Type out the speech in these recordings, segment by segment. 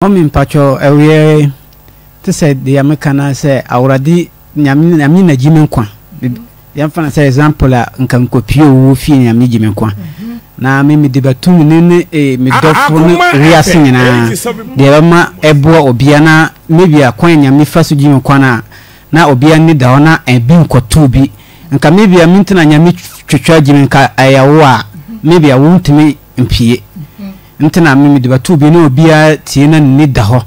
Mummy mpakyɛw ɛwiɛ tesɛ deɛ meka no ara sɛ awurade nyame nyame na gyi me nkwa yɛmfa no sɛ example a nka nkɔpie owuo fie nyame gyi me nkwa na me mede bɛto me ne ne eh, me dɔfo ne wiase nyinaa deɛ ɛbɛma ɛboa obia na maybe akwan nyame fa so gyi me nkwa no a na obia nni da hɔ na ɛbi nkɔto bi nka maybe a mentena nyame twitwa gyi me nka ɛyɛ wo a maybe a wontumi mpie Nti na me mede bɛto obi na obiara tie na n'ani da hɔ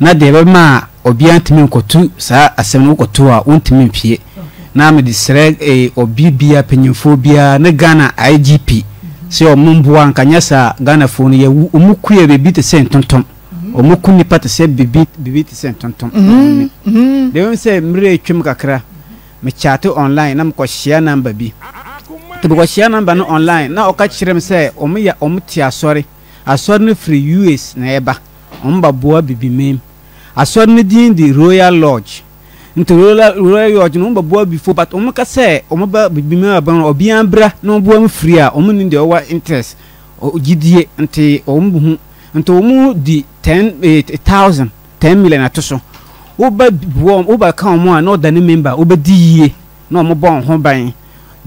na deɛ ɛbɛma a obiara ntumi nkɔtu saa asɛm no wokɔto a wontumi mpie na mede srɛ eh, obi biara panyinfoɔ biara ne Ghana IGP sɛ ɔmo mboa nka nyɛ saa Ghanafoɔ no yɛwu ɔmo ku yɛ biribi te sɛ ntontom ɔmo ku nipa te sɛ biribi biribi te sɛ ntontom deɛ ɛwɔ sɛ mmerɛ atwam kakra Me chate online na mekɔ hyia number bi. Nti mekɔ hyia number no online na ɔka kyerɛ me sɛ wɔn yɛ wɔn te asɔre. Asɔre no firi US na ɛba. Wɔn ba boa Bibimem. Asɔre no din de Royal Lodge. Nti Royal Royal Lodge no wɔn ba boa bifo but wɔn ka sɛ wɔn ba Bibimem aba no obiara bra na wɔn boa mu free a wɔn nim deɛ ɔwɔ interest gyidie nti wɔn hu nti wɔn di 10,000. 10 million ato so. Woba boa wɔn, woba ka wɔn a na ɔda ne member, wobɛdi yie na wɔn bɔ wɔn ho ban.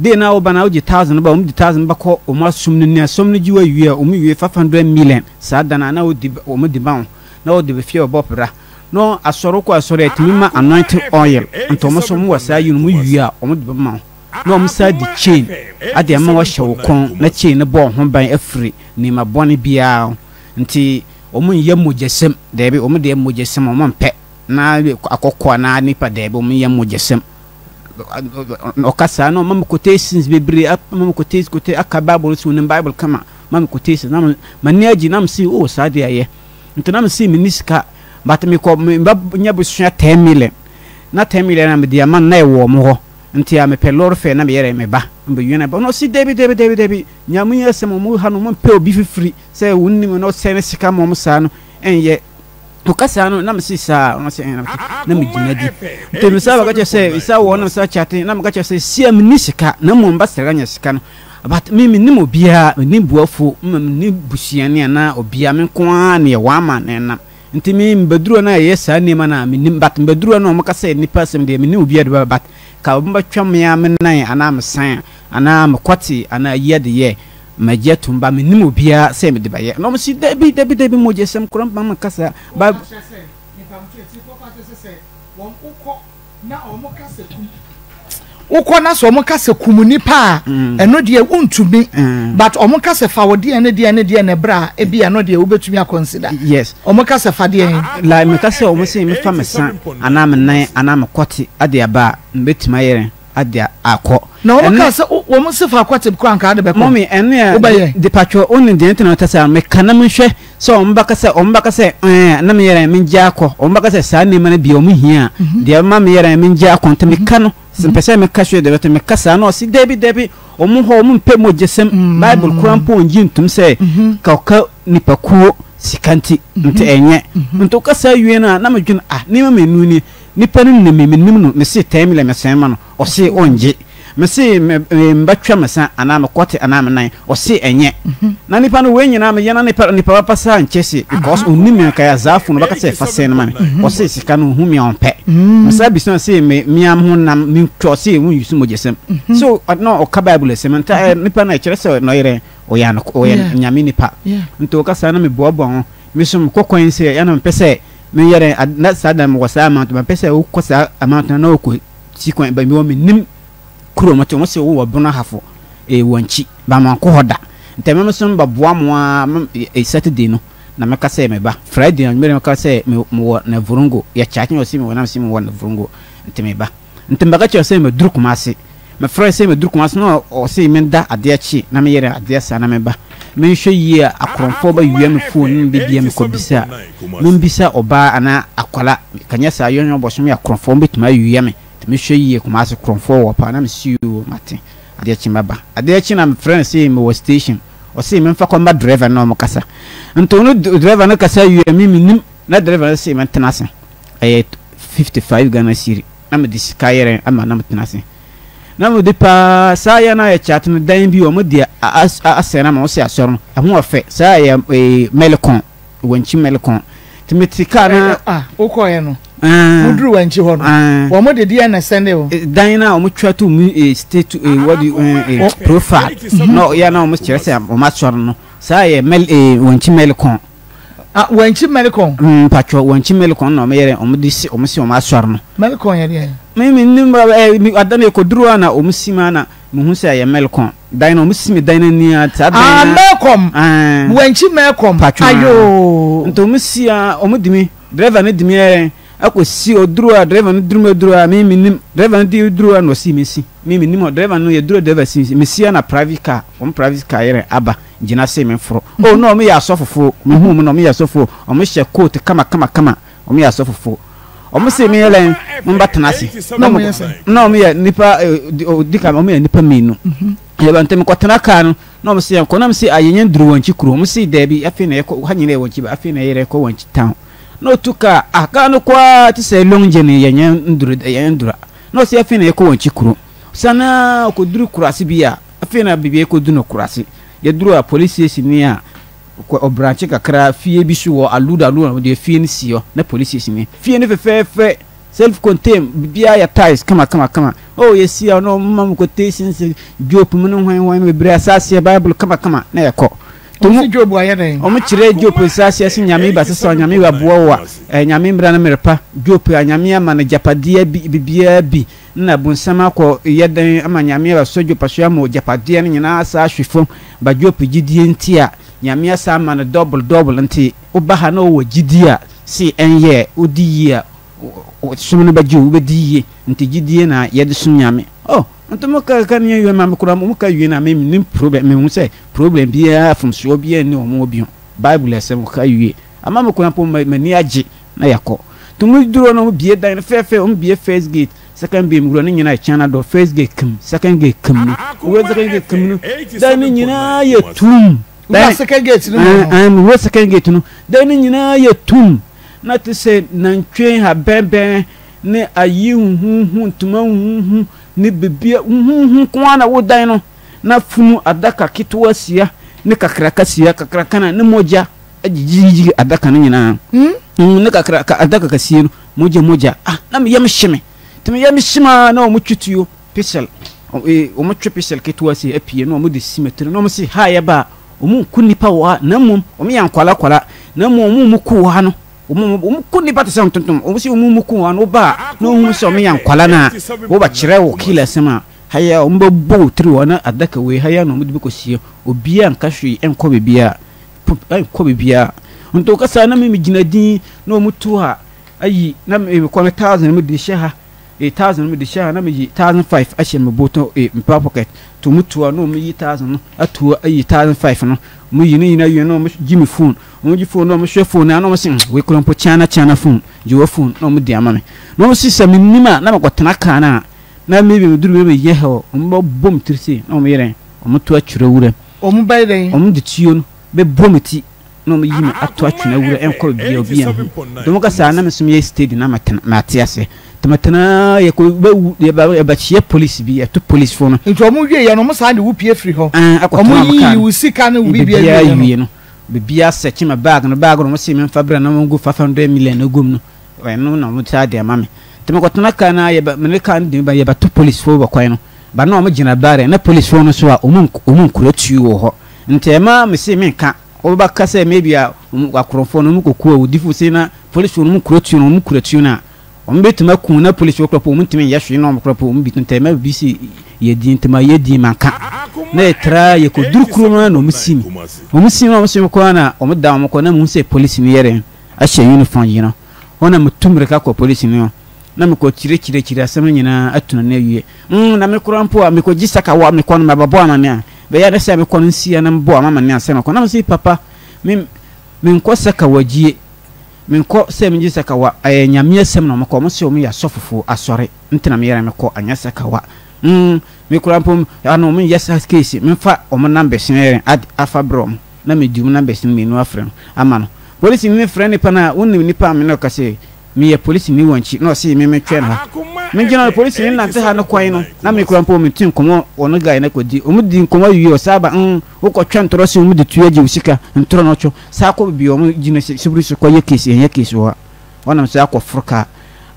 Day na woba na wogye thousand ba, wɔn de thousand bɛkɔ wɔn asom no ni, asom no gye wo awie a, wɔn wie 500 million saa da no a na wodi wɔn de ma wo na wɔde bɛ fie bɛbɔ pra. Na asɔre wokɔ asɔre a ɛtumi ma anointing oil, nti wɔn nso wɔn wɔ saa yi no wɔn wie a wɔn de bɛma wo. Na wɔn san de chain ade ama wɔahyɛ wo kɔn na chain no bɔ wo ho ban afiri nneɛma bɔne biara ho. Nti wɔn nyɛ mogyasɛm, daabi, wɔn deɛ mogyasɛm wɔn mpɛ, na akɔkɔ anaa nipa, daabi, wɔn nyɛ mogyasɛm. Ɔka saa na ɔma me quotations bebree, ama me quotations, quotations, aka Bible so, nim Bible kama, ma me quotations, na m'ani agye, na mese, oh, saa deɛ ɛyɛ. Nti na mese menni sika, but mekɔ, me ba nya bosua 10 million, na 10 million a mede ama no na ɛwɔ wɔn hɔ, nti a mepɛ lorry fare na meyɛrɛ me ba, mbɛwia na ba, na ɔse dabi, dabi, dabi, dabi, Nyame yɛ asɛm, wɔn ha no, wɔn mpɛ obi fifiri. Sɛ wonnim na ɔsɛe ne sika ma wɔn saa no ɛnyɛ. Ɔka saa no na mese saa ɔno sɛ ɛna na megyina di. Nti me saa bɛka kyerɛ sɛ saa wɔ na saa kyate na meka kyerɛ sɛ sia menni sika na mmom ba srɛ anya sika no, but me mennim obiara, menni buafo, menni busuani anaa obiara, me nko ara ne yɛ wɔama na ɛnam. Nti me mbɛduru na ɛyɛ saa nneɛma no a mennim, but mbɛduru na wɔka sɛ nnipa asɛm deɛ mennim obiara de bɛba, but ka wɔbɛtwa me ara me nan anaa me san anaa me kɔte anaa ayi adeyɛ Magye atom ba mennim obiara sɛ mede bɛyɛ na wɔn si dabi dabi dabi mogyasɛm kora mma me kasa ba. Wɔka kyerɛ sɛ nipa atiefo ka kyerɛ sɛ sɛ wɔn wokɔ na wɔn ka sɛ kum wokɔ na sɛ wɔn ka sɛ kum nipa a ɛno deɛ wontumi but wɔn ka sɛ fa wo deɛ ne deɛ ne deɛ na ɛbrɛ a ebi ɛno deɛ wobɛtumi akɔnsida. Yes. Wɔn ka sɛ fa deɛ. Like meka sɛ wɔn sɛ mefa me sa anaa me nan anaa me kɔte ade aba a mbɛtumi ayɛ ade akɔ. Na wɔn kaa sɛ wɔn se fa akɔ tip kora nka ade bɛkɔ. Mɔmi ɛno yɛ wobɛyɛ. De patwɔ wo ne deɛ ntina ɔtɛ sɛ meka na menhwɛ sɛ wɔn bɛka sɛ wɔn bɛka sɛ ɛɛ na meyɛrɛ mengye akɔ wɔn bɛka sɛ saa nneɛma no bi wɔn hia a deɛ ɛma meyɛrɛ mengye akɔ nti meka no sɛ mpɛ sɛ meka so deɛ bɛtɛ meka saa na ɔsi dabi dabi wɔn hɔ wɔn mpɛ mogyasɛm Bible kora mpo wɔn gye ntum sɛ ka ɔka nipakuo sika nti nti ɛnyɛ nti ɔka saa wie no a na medwene ah nneɛma mmienu nie. Nipa no nim me, menim no, mese 10 million mesɛn ma no, ɔse ɔngye. Mese me mbɛtwa me sa anaa me kɔte anaa me nan, ɔse ɛnyɛ. Na nipa no wei nyinaa meyɛ na nipa nipa papa saa nkyɛ se because ɔnnim me anka yɛ azaafo no ɔbɛka sɛ fa sɛn no ma me, ɔse sika no ɔhu me a ɔmpɛ. Mesaa bisa no se me mea me ho nam mentwa ɔse wo use mogyasɛm. So na ɔka Bible asɛm nti nipa no ɛkyerɛ sɛ na ɔyɛ ɔyɛ ɔyɛ Nyame nipa. Nti ɔka saa na meboaboa ho, me so mekɔ kwan sɛ ɛna mepɛ sɛ Meyɛ dɛn ad na saa da no mewɔ saa amount mepɛ sɛ wokɔ saa amount no na wokɔ si kwan ba mewɔ menim kuro mo te wɔn sɛ wowɔ Bono Ahafo ee wɔn akyi ba mankɔ hɔ da nti ɛma me so mba boa mo ara ee Saturday no na meka sɛ meba Friday no anwummerɛ meka sɛ mewɔ Navrongo yɛ kyaakye na ɔse mewɔ na mese mewɔ Navrongo nti meba. Nti mebɛka kyerɛ sɛ maduru Kumasi. Mefrɛɛ sɛ maduru Kumasi na ɔse menda adeɛ kye na meyere adeɛ saa na meba. Menhwɛ yie a akorɔmfoɔ bɛ wia me phone ne me bibia mekɔ bisa a membisa ɔbaa anaa akwala kanyɛ saa yɔnyɔ bɔsome akorɔmfoɔ wɔn bɛtumi awia me nti mehwɛ yie Kumasi korɔmfoɔ wɔ paa na mese yoo mate adeɛ kye mɛba. Adeɛ kye na mefrɛ no se mewɔ station ɔse memfa kɔ mma driver no na ɔmo kasa nti ɔno driver no kasa wie a me mennim na driver no se mentena ase. Ɛyɛ 55 Ghana cedi na mede sika yɛrɛ ama na metena ase na mede paa saa yɛ na yɛ chat no dan bi wɔn de asɛn ama wɔn sɛ asɔre no ɛho ɔfɛ saa yɛ ee mɛlikɔn wɔn nkyi mɛlikɔn. Nti mete kaa no. Ah, wokɔɛ no. Woduru wankyi hɔ no. Wɔn de deɛ na sɛnde o. Dan na wɔn twa to mu state wɔde profile. Na yɛ na wɔn kyerɛ sɛ wɔn asɔre no. Saa yɛ mɛl wankyi mɛlikɔn. Ah, wankyi mɛlikɔn. Mpatwɔ wankyi mɛlikɔn na wɔn yɛ wɔn de si wɔn si wɔn asɔre no. Mɛlikɔn yɛ deɛ. Mi mi nim ɛ adan ekoduru a na wɔn si ma na. Mehu sɛ ɛyɛ Melcom dan no, wɔsi me dan no ani a, saa dan Ah, Melcom! Ɛɛ. Wankyi Melcom. Patwon. Ayoo. Nti wɔsi a, wɔn di mi, driver no di mi ɛɛ, akɔ si, oduru a, driver no duru mi oduru a, mi mi nim, driver no di duru a na ɔsi mi si, mi mi nim hɔ, driver no yɛ duru a driver si mi si, mi si a na private car, wɔn private car yɛrɛ aba, gyina se mi foro. Oh, na wɔn yɛ asɔfofo, mi hu wɔn na wɔn yɛ asɔfo, wɔn hyɛ coat kama kama kama. Wɔn yɛ asɔfofo. Wɔn se me yɛlɛn mo ba tena ase. Na wɔn yɛ sɛn? Na wɔn yɛ nipa odi kan wɔn yɛ nipa mmienu. Yɛba ntɛm kɔ tena kaa no na wɔn se yɛn kɔ na wɔn se ayɛ yɛn duru wɔn akyi kuro. Wɔn se dɛbi afei na yɛkɔ ha nyina yɛ wɔn akyi ba afei na yɛrɛ kɔ wɔn akyi town. Na otu kaa ah kaa no kɔ ara te sɛ long journey yɛn yɛn nduru yɛn ndura. Na ɔse afei na yɛkɔ wɔn akyi kuro. Sanaa ɔkɔ duru kurase bi a afei na bibi yɛkɔ du no kurase. Yɛduru a police station ni a. Kɔ ɔbrankye kakra fie bi so wɔ Aluda Aluda no deɛ fie no si hɔ na police station ni fie no fɛfɛɛfɛ self contained biribiara yɛ tiles kama kama kama oh yɛsi a na wɔn ma mu quotations Job mu ne hwan hwan bebree asaseɛ Bible kama kama na yɛkɔ Wɔn si Job ayɛ dɛn? Wɔn kyerɛ Job nsaseɛ se Nyame ba sesa Nyame ba boa wo a eh, Nyame mmra no mmerepa Job a Nyame ama no gyapadeɛ bi biribiara bi na bonsam akɔ yɛ dɛn ama Nyame abɛsɔ Job aso ama ogyapadeɛ no nyinaa asa ahwe fam ba Job gyidie nti a Nyame asa ama no double double nti woba ha na wowɔ gyidie a se ɛnyɛ wodi yie a som no bɛgye wo wobɛdi yie nti gyidie na yɛde som Nyame oh nti mo ka ka ne yɛ ma me koraa mo ka wie na me nim problem me hu sɛ problem biara fomsoɔ biara nni wɔn hɔ bio Bible asɛm ka wie ama me koraa mpo m'ani agye na yɛakɔ. Nti ɔmo duru hɔ no ɔmo bie dan no fɛɛfɛ, ɔmo bie first gate, second gate, wura no nyinaa ɛkyɛn na dɔ, first gate kem, second gate kem no, wura second gate kem no, dan no nyinaa yɛ tum. Wura second gate no mu no. Ɛn, wura second gate no, dan no nyinaa yɛ tum. Na te sɛ nantwie habɛnbɛn ne ayi huhuhu, ntoma huhuhu ne bibia huhuhu nko ara na wo dan no. Na funu adaka ketewa sia ne kakraka sia, kakraka na ne mogya. Agyigyigyigyi adaka no nyinaa. Mm, ne kakra ka adaka kɛseɛ no, mogya mogya. Ah, na me yam hye me. Nti me yam hye me ara na wɔn twe tuo, pisɛl. Wɔn twe pisɛl ketewa sei apue na wɔn de si me tiri na wɔn se ha yɛba a, wɔn nku nnipa wɔ ha na mmom wɔn yɛ nkwala kwala na mmom wɔn mu ku wɔ ha no. Wɔn wɔn ku nnipa te sɛ ntontom. Wɔn se wɔn mu ku wɔ ha no woba a na wɔn hu sɛ wɔn yɛ nkwala no a wɔbɛkyerɛ wo killer asɛm a ha yɛ wɔn bɛbɔ wo tiri wɔ na adaka wei ha yɛ na wɔn de bɛkɔsie. Obiara nka hwee nkɔ baabiara. Nkɔ baabiara. Nti ɔkasa na me megyina din na wɔn tu ha ayi na me kɔ no thousand me de hyɛ ha e thousand me de hyɛ ha na me yi 1005 ahyɛ me bɔtɔ e mpa pocket to wɔn tu ha na wɔn yi thousand no atu ayi 1005 no wɔn yi ne nyinaa wie na wɔn gye me phone wɔn gye phone na wɔn hwɛ phone na wɔn se wei kura mpo kyana kyana phone gye wɔ phone na wɔn de ama me na wɔn si sɛ me nim a na mekɔ tena kaa na na me bi me duru me yɛ hɛ wɔn bɛ bɔ me tiri se na wɔn yɛrɛ wɔn to atwerɛ wura. Wɔn bɛyɛ dɛn? Wɔn de tuo no bɛbɔ me ti na wɔn yi me ato atwene awura ɛnkɔ baabi a obi anhu. Nti wɔn ka saa na me nso meyɛ steady na matena mate aseɛ. Nti matena yɛkɔ bɛwu yɛba yɛbɛkyea police bi yɛto police foɔ no. Nti wɔn wie yɛ no wɔn san de wo pie firi hɔ. Ɛn akɔtena wɔn wɔn kaa yiyi no. wo sika ne wo biribiara Biribiara wie no. wie no biribiara sɛkye me bag no bag no wɔn se memfa bra na wɔn gu 500 million no gu mu no ɛno na wɔn saa de ama me. Nti mekɔtena kaa no a yɛba me ne kaa no de me ba yɛbɛto police foɔ wɔ kwan no. Ba na wɔn gyina barrier na police foɔ no so a wɔn wɔn nkura tuo wɔ hɔ nti ɛma me se me nka wɔn bɛka sɛ maybe a wɔn akorɔmfoɔ no wɔn kɔ ku awudifo se na police foɔ no wɔn kura tuo no wɔn kura tuo no a wɔn bɛtumi aku na police foɔ kura po wɔn ntumi nyɛ hwee na wɔn kura po wɔn bi nti ɛma bi se yɛ din nti ma yɛ din ma nka na yɛ tra yɛ kɔ duru kuro no na wɔn si mi wɔn si mi na wɔn si mi kɔ na wɔn da wɔn kɔ na mo sɛ police no yɛ dɛ ahyɛ uniform yi no wɔn na mo tu mmirika kɔ police no na mekɔ kyerɛkyerɛkyerɛ asɛm no nyinaa atuna no awie. Mm, na me koraa mpo a, mekɔgye sakawa, mekɔ no mabɛbɔ amane a, bɛyɛ ne sɛ mekɔ no nsia na mebɔ amane ansa makɔ. Na mese, Papa, me, menkɔ sakawagyie, menkɔ sɛ megye sakawa, ɛyɛ Nyame asɛm na wɔkɔ, wɔn se wɔn yɛ asɔfofoɔ, asɔre, nti na meyɛrɛ mekɔ, anyɛ sakawa. Mm, me koraa mpo, ano wɔn nyɛ saa case, memfa wɔn numbers no yɛrɛ ad, afa brɛ wɔn, na medi wɔn numbers no mmienu afrɛ no, ama no. Polisi no frɛ nipa no a, wonim nipa a me ne no kasa yi. Meyɛ polisini wɔ nkyi na ɔse me metwɛn ha. Me gyina no polisini nante ha no kwan no na me kura mpo me te nkɔmɔ ɔno guy no kɔ di ɔmo di nkɔmɔ wie ɔsaa ba mm wo kɔ twɛ ntorɔ se ɔmo de tuo agye wo sika ntorɔ no ɔtwo saa kɔ baabi ɔmo gyina sibiri so kɔ yɛ case yɛnyɛ case wɔ ha ɔnam saa kɔ foro car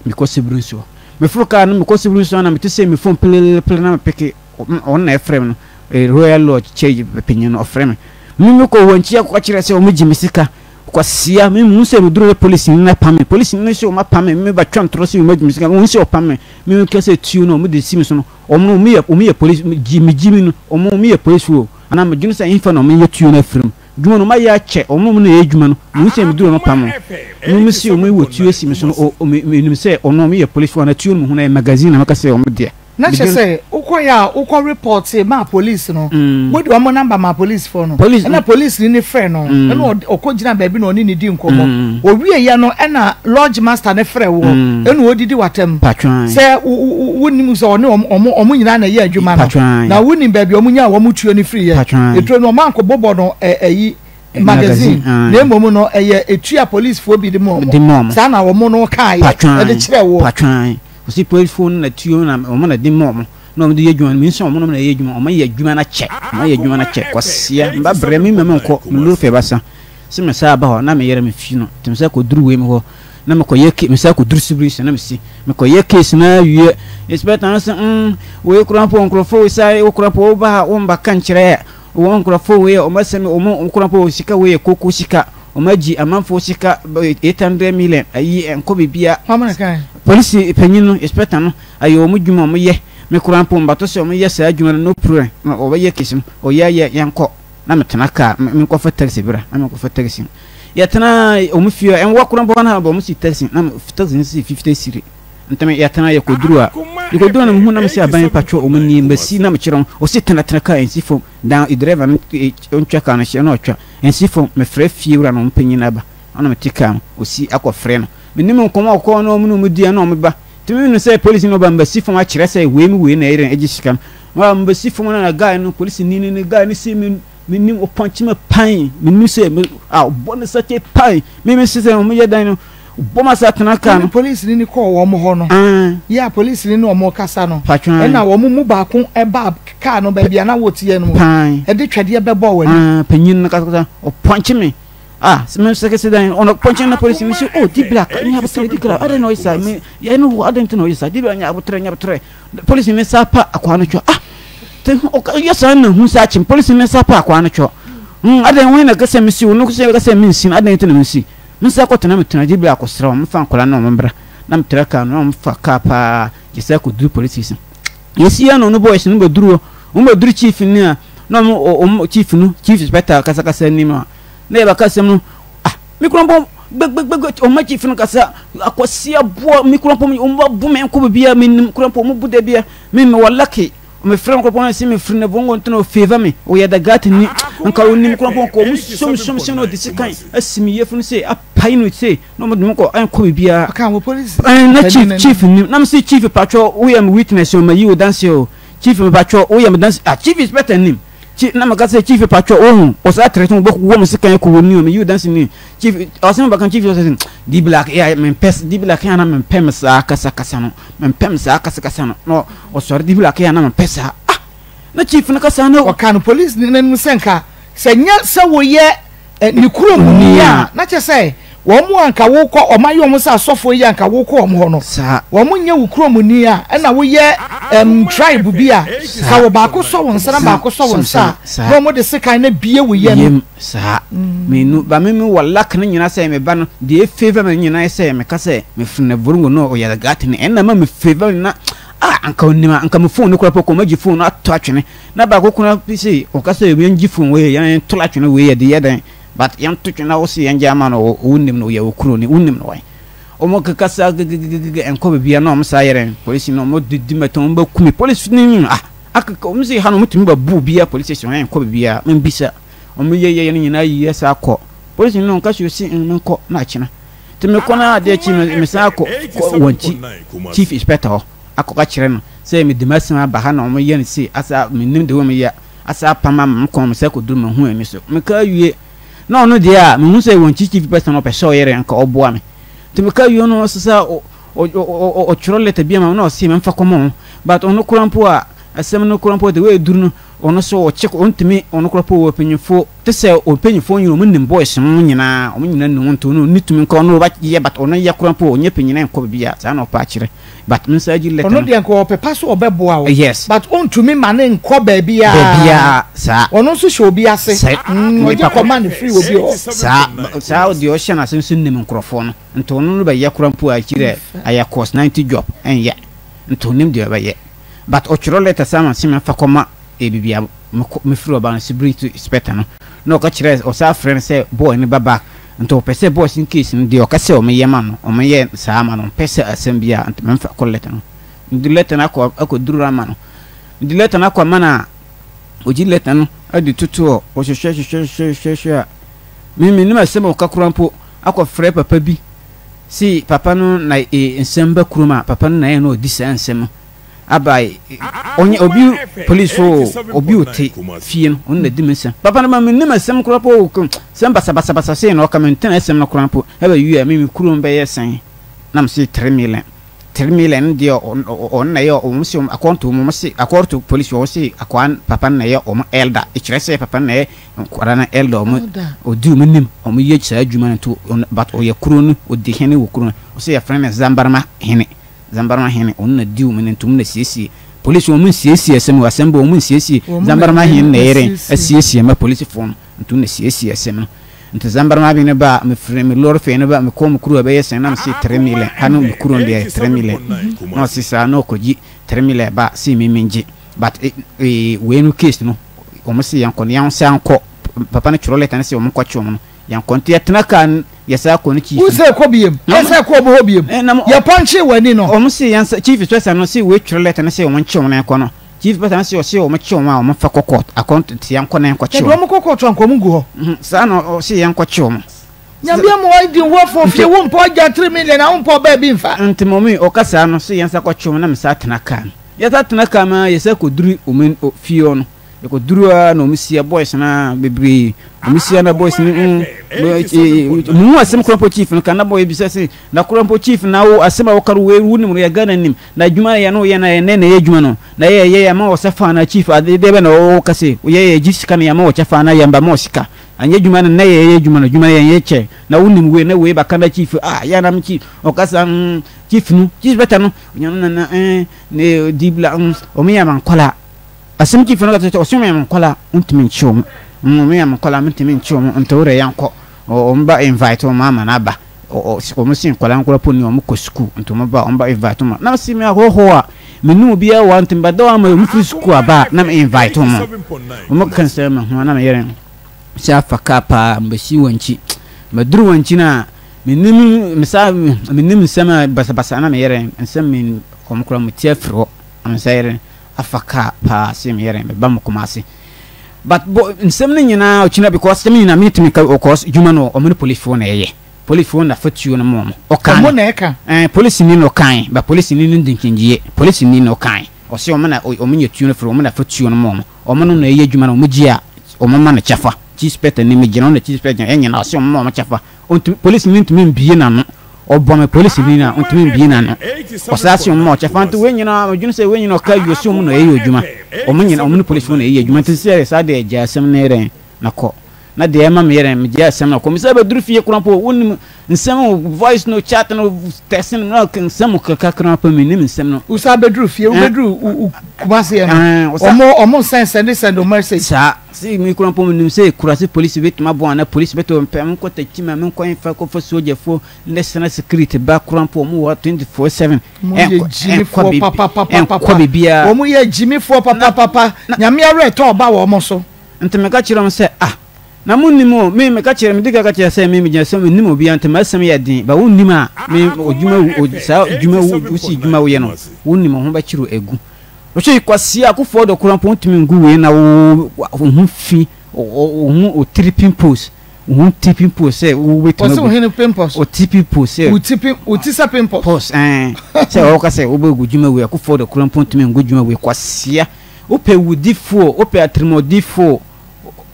me kɔ sibiri nsuo me foro car no me kɔ sibiri nsuo na me te se me phone pelele pele na me peke ɔno na ɛfrɛ me no Royal Lodge church panyin no ɔfrɛ me me me kɔ wɔ nkyi akɔ kyerɛ sɛ ɔmo gye me sika Kwasia, me hu sɛ meduru hɔ polisini no apam me, polisini no se wɔn apam me, me ba twa ntorɔ se wɔn agye me sika, me hu sɛ wɔpam me, me me kasa tuo no wɔn de si me so no, wɔn no wɔn yɛ wɔn yɛ polisi, me gyi me gyi me no, wɔn wɔn yɛ polisi o, anaa me dwene sɛ ɛhefa na wɔn yɛ tuo no afiri mu, dwuma no wɔn ayɛ akyɛ, wɔn wɔn na ɛyɛ adwuma no, me hu sɛ meduru hɔ wɔn apam me, me me se wɔn wɔ tuo asi me so no, o me me nim sɛ wɔn wɔn yɛ polisi o, anaa tuo no me hu no ɛyɛ magazine na mɛka sɛ wɔn deɛ. Na kyerɛ sɛ wokɔeɛ a wokɔ repɔtee maa police no, wode wɔn number maa policefoɔ no, ɛna policeni no frɛɛ no, ɛna ɔkɔ gyina baabi na ɔne no di nkɔmmɔ. Ɔwieeɛ no ɛna lodge master no frɛɛ woɔ, ɛna ɔdidi w'atɛm sɛ wonim sɛ ɔne wɔn nyinaa na ɛyɛ adwuma no, na wonim baabi a wɔn nyaa wɔn tuo no firiiɛ. Eturo no wɔn ankɔbobɔ no ɛyi magazine, na mmom no ɛyɛ etuo a policefoɔ bi de ma wɔn. Saa na wɔn no kaeɛ de kyerɛɛ woɔ. Ɔsi polisfoɔ no na tuo na wɔn na de ma wɔn na wɔn de yɛ adwuma no mi nso wɔn na yɛ adwuma wɔn ayɛ adwuma no akyɛ wɔn ayɛ adwuma no akyɛ kwasia mba brɛ mi mma nkɔ mi lori fɛ basa sɛ mi saa ba hɔ na mi yɛrɛ mi fi no tɛm sɛ kɔ duru wei mi hɔ na mi kɔ yɛ ke mi saa kɔ duru sibiri sɛ na mi si mi kɔ yɛ case na wie inspector no sɛ mm wei kura mpo nkurɔfoɔ wei saa wo kura mpo wo ba ha wo mba ka nkyerɛ wɔn nkurɔfoɔ wei wɔn asɛm wɔn kura mpo sika wei yɛ koko sika. Wɔn agyi amanfoɔ sika 800 million ayi ɛnkɔ bebia. Polisi panyin no inspector no ayɛ wɔn dwuma wɔn yɛ me koraa mpo mbato sɛ wɔn yɛ saa adwuma no no problem na wɔbɛyɛ case no ɔyɛ yɛ yɛnkɔ na me tena car me nkɔfa taxi bra na me nkɔfa taxi yɛ tena wɔn fie ɛnwa koraa mpo na wɔn si taxi na taxi no si 50 cedi ntɛm yɛ tena yɛ kɔduru a yɛ kɔduru na mehu na me sɛ aban patwɔ wɔn nie mbɛsi na mekyerɛ wɔn ɔsi tena tena car nsi fam dan driver no ntwa car no hyɛ na ɔtwa Nsi fam, mefrɛ fiewura na wɔn panyin aba, ɛna mete kaa mu, osi akɔfrɛ no. Menim nkɔmmɔ a ɔkɔɔ na wɔn ne wɔn di ɛna wɔn ba. Nti me no sɛ polisi no ba mbɛsi fam akyerɛ sɛ wei ne wei na ɛyɛ agye sika no. Wɔn mbɛsi fam na guy no polisi ni ne guy no si me menim ɔpɔnkye me pan menim sɛ me a ɔbɔ ne sɛkyɛ pan me me sɛ wɔn yɛ dan no ɔbɔ ma sa tena kaa no. Polisi ni kɔɔ wɔn hɔ no yɛ a polisi ni ne wɔn kasa no ɛna wɔn mu baako ɛba Kaa no baabi a na woteɛ no mu. Pan. Ɛde twɛdeɛ bɛbɔɔ w'ani. Ah, panyin no kasakasa, ɔpɔnkye me. Ah, sɛ me sɛ dan, ɔno pɔnkye na polisi mi sɛ, oh, di black, nya abotrɛ, di black, adɛn na ɔyɛ saa, me, yɛ no wo, adɛn nti na ɔyɛ saa, di black, nya abotrɛ, nya abotrɛ. Polisi ne sa pa akwaa no twɔ. Ah, te, ɔka, yɛ saa na hu saa kyem, polisi ne sa pa akwaa no twɔ. Hmm, adɛn, wɔn na kasa mi si, wɔn kasa kasa mi nsi, adɛn nti na mi nsi. Me nsa kɔtena me tena, di black kɔsrɛ wɔn, fa nkɔla na wɔn mbra, na me tra kaa no, na wɔn fa kaa paa, yɛ saa kɔduru polisi station. Yɛsi ano no boys no bɛduru hɔ, wɔn bɛduru chief no a, na wɔn wɔn chief no, chief inspector kasakasa anim a, na yɛbɛka asɛm no, ah, me kura mpo gbɛgbɛgbɛ wɔn chief no kasa, akwasi aboa, me kura mpo wɔn ba bu me nkɔ baabi a menim kura mpo wɔn bu da bi a, me me wɔ lucky, me frɛ nkɔpɔn na se me firi ne bongo nti na ɔfavour me, ɔyɛ da gata ni, nka onim kura mpo nka wɔn som som som na ɔde sikan asi me yefunu se apae no se. Na ɔmo de me kɔ ɛnkɔ biribiara. Ɔka wɔ polisi. Ɛn na chief chief nim na me se chief patwɔ woyɛ me witness o ma yi wo danse o chief me patwɔ woyɛ me danse ah chief inspector nim chief na me ka sɛ chief patwɔ wohu ɔsaa tere to bɔ wɔ me sekan kɔ wɔ ni o me yi wo danse ni chief ɔsɛ me baka chief ɔsɛ di black ya me mpɛ di black ya na me mpɛ me saa kasa kasa no me mpɛ me saa kasa kasa no na ɔsɔre di black ya na me mpɛ saa ah na chief no kasa no. Ɔka no polisi ni n'anim sɛ nka sɛ nyɛ sɛ woyɛ ne kurom ni a, na kyerɛ sɛ wɔn a anka wokɔ wɔn ayɛ wɔn sɛ asɔfoɔ yi a anka wokɔ wɔn hɔ no, wɔn nyɛ wo kurom ni a, ɛna woyɛ ɛm tribe bi a, ka wɔ baako sɔ wɔn nsa na baako sɔ wɔn nsa a, na wɔn de sekan na bie wo yam. Yam saa. Menu ba me me wɔ luck no nyinaa sɛ me ba no deɛ efavour me nyinaa sɛ meka sɛ me firi na vorongo no ɔyɛ gatene ɛna ma me favour me na ah anka onim a anka me phone no kora pɔ kɔ magye phone no ato atwene. Na baako koraa bi se ɔka sɛ yɛn gye phone wei yɛn to la twene wei yɛde yɛ dɛn but yɛn to twene na wose yɛn gye ama no wo nim no yɛ wo kuro ni wo nim no wan wɔn keka saa gegegege ɛnkɔ baabi a na wɔn saa yɛrɛ polisi no wɔn didi mɛtɔn wɔn bɛ kumi polisi ni ah akeka wɔn se ha no wɔn tumi ba bu obi a polisi station ɛnkɔ baabi a wɔn bisa wɔn yɛ yɛ no nyinaa yie saa kɔ polisi no nka so si nkɔ na akyena te me kɔ na adeɛ kyi me saa kɔ wɔn ti chief inspector hɔ. akɔka kyerɛ no sɛ mede m'asɛm aba ha na wɔyɛ no sei asa mennim de wɔyɛ asa apam ama me kɔn sɛ kɔduru mahu ani so meka awie na ɔno deɛ a mehu sɛ wɔn chief person ɔpɛ sɛ ɔyere nka ɔboa me Nti meka wie no ɔsɛ sɛ ɔtwerɛ letter bi ama me na ɔse memfa kɔma wɔn but ɔno koraa mpo a asɛm no koraa mpo the way ɛduru no ɔno so ɔkye ɔntumi ɔno koraa mpo wɔ mpanyinfoɔ te sɛ mpanyinfoɔ nyina ɔmo nim boys no nyinaa ɔmo nyina nim nti ɔno ɔnni tumi nka ɔno ɔbɛyɛ but ɔno yɛ koraa mpo ɔnyɛ panyin nkɔ baabi a saa na ɔpɛ akyerɛ but me nsa agye letter no. Ɔno deɛ nka ɔpɛ pa so ɔbɛboa wo. Yes. But ɔntumi ma ne nkɔ baabiara. Baabiara saa. Ɔno nso hyɛ obi ase. Sɛ. Ɔgye command firi obi hɔ. Saa saa deɛ ɔhyɛ n'ase nso nim nkorɔfoɔ no. Nti ɔno no bɛyɛ koraa mpo a akyiri dɛ ayɛ course 90 job ɛnyɛ nti ɔnim deɛ ɔbɛyɛ but ɔtwerɛ letter saa ma se memfa kɔma baabi a mekɔ mefiri ɔba no security inspector no na ɔka kyerɛ ɔsan frɛ no sɛ boy no ba back nti ɔpɛ sɛ boys no case no deɛ ɔka sɛ ɔmo yɛ ma no ɔmo yɛ saa ma no ɔmpɛ sɛ asɛm biara nti memfa kɔ letter no mede letter no akɔ akɔduru ama no mede letter no akɔ ama no a ɔgye letter no de totoɔ ɔhwehwɛ hwehwɛ hwehwɛ hwehwɛ a me menim asɛm a ɔka koraa mpo akɔfrɛ papa bi se papa no na e nsɛm ba kurom a papa no na ɛyɛ na ɔdi saa nsɛm no aba ɔnyɛ obi police o obi ote fie no ɔno na di me nsɛm papa no ma menim asɛm koraa po sɛm basabasabasa sei na ɔka mentena asɛm no koraa po ɛbɛ wie a me me kurom bɛyɛ sɛn na me se 3 million 3 million no deɛ ɔno na ɛyɛ wɔn se akɔnto wɔn se akɔrto police wɔn se akwaa papa no na ɛyɛ wɔn elder ɛkyerɛ sɛ papa no na ɛyɛ Nkwadaa no elder ɔmo ɔdi ɔmo nim ɔmo yɛ saa adwuma no nti but ɔyɛ kuro no ɔdi hene wɔ kuro no ɔsɛ yɛfrɛ no Zambarma hene Zambarma hene ɔno na di ɔmo nim nti ɔmo na siesie polisi ɔmo nsiesie asɛm wɔ asɛm bɔ ɔmo nsiesie Zambarma hene na ɛyere asiesie ma polisifoɔ no nti ɔmo na siesie asɛm no nti Zambarma hene ba a mefiri me lɔre fɛ no ba mekɔ me kuro ɛbɛyɛ sɛn na mese 3 million ha no me kuro no deɛ 3 million na ɔse saa na ɔkɔgye 3 million ba se me mengye but wei no case no wɔn se yɛnkɔ no yɛnsan nkɔ papa no twerɛ lɛta no sɛ wɔn nkɔkye wɔn no yɛnkɔ nti yɛtena kaa no yɛsan kɔ no chief no. Wosɛ kɔ biem ɛsɛ kɔ ɔmo hɔ biem yɛ pɔnkye wɔ ani no. Wɔn se yɛn chief inspector no se wei twerɛ lɛta no sɛ wɔn nkye wɔn nkɔ no chief inspector no se ɔse wɔn kye wɔn a wɔn fa kɔ court akɔ nti yɛnkɔ na yɛnkɔ kye wɔn. Ɛdi wɔn kɔ court anka wɔn gu hɔ. Saa na ɔse yɛnkɔ kye wɔn. Nyame mu ɔdi ho fo fie wo mpɔ agya 3 million a wo mpɔ ɔbaa bi nfa. Nti mɔmi ɔka saa no se yɛnsa kɔ kye wɔn na me saa tena kaa no. Yɛsa tena kaa mu ara yɛsa kɔduru wɔn fie hɔ no, yɛkɔduru ara na wɔn sia boys no ara bebree. Wɔn sia na boys no mm muhu asɛm koraa mpo chief no ka na boy bisa se na koraa mpo chief na wo asɛm a woka no wei wonim no yɛ Ghana nim na adwuma yɛ no yɛ na yɛ nɛ na yɛ adwuma no na yɛ yɛ yɛ ma wɔ sɛ fa na chief ade deɛ bɛ na wɔka se yɛ yɛ gye sika no yɛ ma wɔ kyɛ fa na yɛ mba ma wɔ sika anyɛ adwuma no nɛ yɛ yɛ adwuma no adwuma yɛ yɛ kyɛ na wonim wei na wei baka na chief ah yɛ na chief ɔkasa mm chief no chief bɛta no onyame nana eh ne di bla mm ɔmo yɛ ma nkɔla asɛm chief no kasa ɔsɛ ɔmo yɛ ma nkɔla ntumi nkye ɔmo mm ɔmo yɛ ma nkɔla ntumi nkye ɔmo nti ɔrɛ yɛn kɔ ɔmo ba invite ɔmo ama na aba ɔmo si nkɔla nkɔla po ni ɔmo kɔ sukuu nti ɔmo ba ɔmo ba invite ɔmo na si mi ahɔhoɔ a me ne obiara wɔ nti ba dɔw ama ɔmo firi sukuu aba na me invite ɔmo ɔmo ka nsɛm ma ho na me yɛrɛ sɛ afa kaa paa mbɛsi wɔn akyi mbɛduru wɔn akyi na Mennim me saa mennim nsɛm a basabasa na me yere nsɛm me wɔn koraa mo ti afiri hɔ na me nsa yere afa kaa paa se me yere me ba mo Kumasi but bo nsɛm no nyinaa ɔkyina because sɛm nyinaa mentumi ka because dwuma no wɔn ne policefoɔ na ɛyɛ policefoɔ na fa tuo no mo wɔn ɔkan Ɔmo na ɛka. ɛɛ polisini na ɔkan ba polisini no di nkyɛngyie polisini na ɔkan ɔse wɔn na wɔn nya tuo no firi wɔn na fa tuo no mo wɔn wɔn no na ɛyɛ adwuma no wɔn gye a wɔn ma no kyɛfa chief inspector ni me gyina wɔn na chief inspector gyina yɛn nyinaa ɔse wɔn ma wɔn kyɛfa Ontumi, polisini no ntumi mbue n'ano. Ɔbɔ me polisini no a, ontumi mbue n'ano. Ɔsaa se ɔmma ɔkyɛfa nti wei nyinaa, medwene sɛ wei nyinaa ɔka awie ɔse ɔmo na ɛyɛ adwuma. Ɔmo nyinaa, ɔmo ne polisifo na ɛyɛ adwuma nti sɛ saa deɛ gyae asɛm no yɛ dɛn na kɔ. Na deɛ ɛma meyɛ dɛn, megyae asɛm no kɔ. Mesan bɛduru fie koraa mpo, wonim nsɛm o, voice no, chat no, text no, na nsɛm keka koraa mpo mennim nsɛm no. Wosan bɛduru fie, wobɛduru Kumasi no, ɔmo ɔmo nsɛn sɛnde sɛnde o message. Saa. Se me kura mpo menim sɛ kurase polisi bɛtumi aboa anaa polisi bɛtɔ mpɛ menkɔ takyima menkɔ mfa kɔfa sogyafoɔ national security ba kora mpo ɔmo wɔ 24/7 Wɔn yɛ gyimifoɔ papapapapa. ɛnkɔ baabiara. Wɔn yɛ gyimifoɔ papapapa. Nyame awerɛtɔ ɔba wɔn so. Nti meka kyerɛ wɔn sɛ ah na monnim o me meka kyerɛ medi ka ka kyerɛ sɛ me megyina sɛ mennim obiara nti m'asɛm yɛ den ba wonnim a me odwuma saa dwuma wosi dwuma woyɛ no wonnim ho bɛkyerɛ agu Ɔsɛ kwasia akufoɔ dɔ koraa mpo wontumi ngu wei na wo wo ho fi wo ho wo tiri pimples wo ho ti pimples sɛ wobɛtumi Wɔsi wo hene pimples. wo ti pimples sɛ Wo ti pim wo ti sɛ pimples. pos ɛn sɛ wɔka sɛ wobɛgu dwuma wei akufoɔ dɔ koraa mpo wontumi ngu dwuma wei kwasia wopɛ wudifoɔ wopɛ atirimɔdifoɔ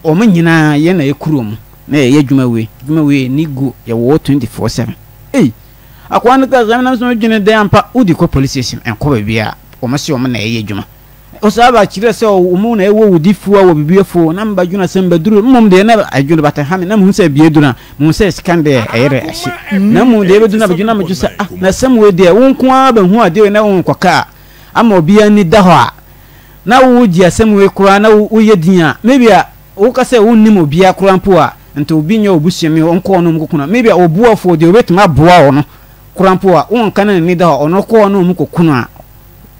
wɔn nyinaa yɛn na yɛkuru wɔn na yɛyɛ dwuma wei dwuma wei ni gu yɛwɔ 24/7 ei. Akoa no kaa sɛ, menam so medwene dɛn ampa, wode kɔ police station, ɛnkɔ baabiara, wɔn se wɔn na ɛyɛ adwuma. Ɔsaa ba kyerɛ sɛ wɔn na ɛwɔ wo difoɔ wɔ biribi afuo, na meba dwene asɛm bɛduru, mmom deɛ na adwene bata ha me, na mehu sɛ bia duru a, mehu sɛ sika no deɛ ɛyɛ dɛ ahye. Na mmom deɛ ɛbɛduru na bɛdwene na medwene sɛ, ah, na asɛm wei deɛ, wo nko ara bɛhu adeɛ wei na wonkɔka a, ama obiara ani da hɔ a, na wogye asɛm wei koraa na woyɛ din a, maybe a, Woka sɛ wonnim obiara koraa mpo a, nti obi nyɛ w'obusuani a ɔnkɔ ɔne wɔn kɔko no a, maybe a ɔboafoɔ deɛ ɔbɛtumi aboa wo no koraa mpo a, wonka na n'ani da hɔ a, ɔno kɔ ɔne wɔn kɔko no a,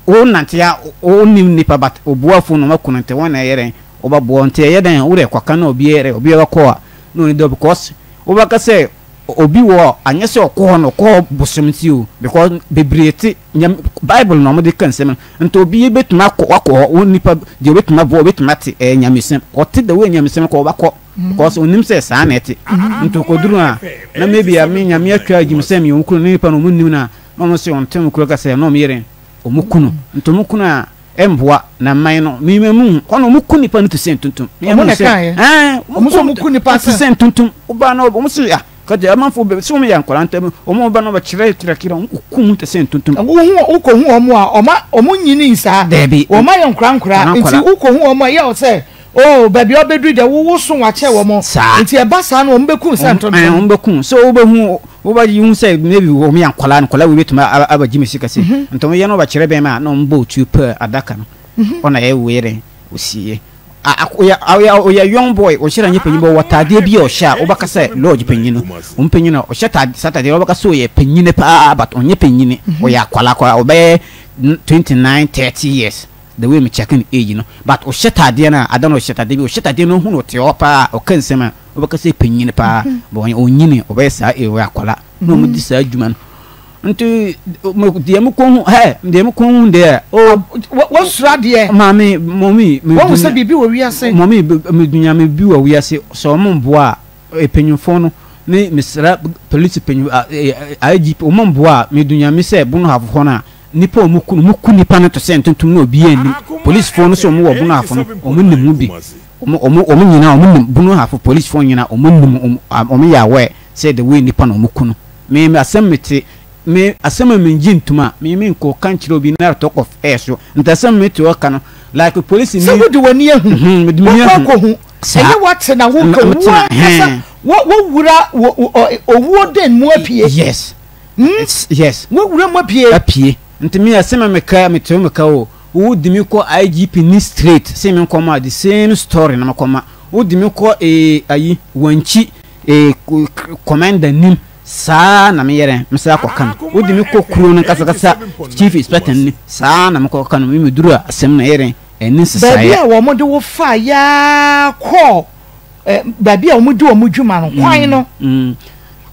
wonante a wonnim nnipa but ɔboafoɔ na wɔako no nti wɔn na ɛyɛ dɛn wɔbɛboa wo nti ɛyɛ dɛn wode kɔka na obiara yɛ dɛn obiara kɔ a na ɔni da hɔ because wobɛka sɛ obi wɔ hɔ anyɛ sɛ ɔkɔ hɔ no ɔkɔ hɔ bosom nti o because bebree te nyame bible na wɔde ka nsɛm no nti obi bɛtumi akɔ wakɔ hɔ wo nipa deɛ obɛtumi aboa obɛtumi ate ɛyɛ nyamesɛm ɔte the way nyamesɛm kɔ ɔbɛkɔ because onim sɛ saa na ɛte nti ɔkɔduru a na maybe a me nyame atwa agyim sɛ meyɛ kunu ne nipa no ɔmo nim no a na ɔmo sɛ ɔnte ɔmo kuro ka sɛ na ɔmo yere ɔmo kunu nti ɔmo kunu a Ɛmboa na man no me me mu hɔ na ɔmo ku nipa no te sɛ ntuntum. Ɔmo na ɛka yɛ. Ɛɛ ɔmo sɛ ɔmo ku nipa te sɛ ntuntum. Ɔbaa na ɔmo sɛ ah kɛtɛ amanfo bɛ sɛ ɔmo yɛ nkwadaa ntɛm ɔmo ba na ɔbɛ kyerɛ kyerɛ kyerɛ ɔmo ku mu te sɛ ntuntum. Wohu wokɔ hu ɔmo a ɔmo ɔmo nyini saa. Dɛbi. Ɔmo ayɛ nkora nkora nti wokɔ hu ɔmo a yɛ ɔsɛ oh baabi a ɔbɛduru deɛ wowo so wakyɛ wɔn. Saa. Nti ɛba saa no wɔn bɛku sɛ ntontom. Wɔn bɛku so wobɛhu Wo ba yi hu sɛ maybe wɔn yɛ nkwadaa nkwadaa wei bɛtumi abɛgye me sika sei mhm. nti wɔn yɛ no wɔbɛkyerɛ bɛn ma na wɔn bɔ otuo pɛ adaka no mhm. ɔna ɛyɛ wei dɛn osieɛ ɔyɛ ɔyɛ young boy ɔhyɛ na nyɛ panyin bɔ wɔ taadeɛ bi a ɔhyɛ a wɔbɛka sɛ lodge panyin no wɔn panyin no ɔhyɛ taade saa taadeɛ wɔbɛka sɛ ɔyɛ panyin paa but ɔnyɛ panyin mhm. ɔyɛ akwadaa akwadaa ɔbɛyɛ 29 30 years the way me check ne age no but ɔhyɛ taadeɛ no a ada no ɔhyɛ taadeɛ bi ɔhyɛ taadeɛ no ohun ɔte hɔ paa ɔka nsɛm a Wobɛka sɛ panyin paa but ɔnyɛ ɔnyini ɔbɛyɛ saa ee ɔyɛ akwadaa na wɔn di saa adwuma no nti deɛ mo kɔn ho hɛ deɛ mo kɔn ho deɛ o. Wɔsoro adeɛ. Maame mɔmi. Wɔn sɛ biribi wɔ wiase. Mɔmi medunyame bi wɔ wiase sɛ wɔn mboa a mpanyinfoɔ no ne mesra polisi panyin IGP wɔn mboa a medunyame sɛ bono hafo hɔ no a nipa wɔn ku no wɔn ku nipa no to sɛ ntontom na obiara nnim polisifoɔ no sɛ wɔn wɔ bono hafo no wɔn nim ho bi. Ɔmo ɔmo ɔmo nyinaa ɔmo nim bunu hafo police foɔ nyinaa ɔmo nim ɔmo ɔmo yɛ aware sɛ the way nipa na ɔmo ku no me me asɛm me te me asɛm a me ngye ntum a me me nkɔ ka nkyerɛ obi na talk of air so nti asɛm me te hɔ ka no like police ni. Sɛ wode w'ani ahu mhm me de m'ani wakɔ ahu akɔ hu saa ɛnyɛ wate na woka me wo tena ankasa hɛn wo wowura wo owuo den mu apue yes hmm yes wowura mu apue. Apue nti me asɛm a me ka me te hɔ me ka o. Wo de me kɔ IGP ni straight se me nkɔ ma the same story na me kɔ ma. Wo de me kɔ eh ayi Wankyi eh commander nim saa na me yɛrɛ me saa kɔ ka no. Wo de me kɔ kuro no kasa kasa chief inspector nim saa na me kɔ ka no. Me me duru a asɛm na yɛrɛ ɛni Baabi nsesaeɛ. a wɔn de wo faa yaa kɔɔ eh, baabi a wɔn di wɔn dwuma no kwan no.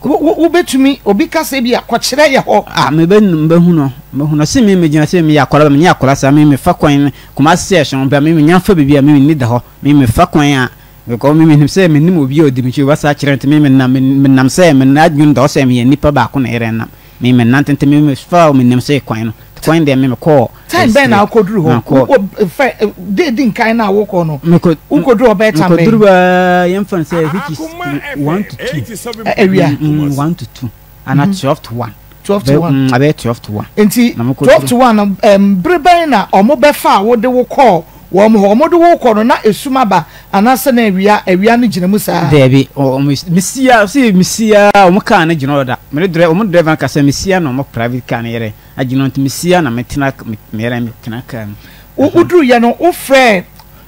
Wobɛtumi, obi ka sɛ ebia kɔkyerɛ yɛ hɔ. Ah, mebɛ, mebɛhu no, mebɛhu no. Ɔse me megyina sɛ meyɛ akwadaa ba, menyɛ akwadaa saa, me mefa kwan no, Kumasi sɛ ɛhyɛn ba, me menya fa baabi a me menni da hɔ, me mefa kwan a, because me menim sɛ menim obi a ɔdi me akyi, ɔbɛsa akyerɛ nti me menam, me menam sɛ, me n'adwene da hɔ sɛ meyɛ nipa baako na ɛyɛ nam, me menante nti me mefa menim sɛ kwan no, kwan deɛ me mekɔɔ. Time bɛn na wokɔduru hɔ? Mekɔ. Fɛ, de di nkan na wokɔ no. Mekɔ. Wokɔduru hɔ bɛyɛ time bɛn? Mekɔduru bɛɛ yɛmfa no sɛ which is 1 to 2. Awia. 1 to 2. Ana 12 to 1. 12 to 1. Abɛyɛ 12 to 1. Nti 12 to 1 no, bere bɛn na wɔn bɛfa a wode wo kɔɔ wɔn hɔ? Wɔn de wo kɔ no na esum aba anaasɛ na awia awia no gyina mu saa? Daabi, mesia, sɛ mesia wɔn kaa no gyina hɔ da. Mene driver, wɔn driver no ka sɛ mesia na wɔn private car no yɛrɛ. Agyina nti mesia na metena meyɛrɛ metena kaa mu. Wo woduruyɛ no wofrɛɛ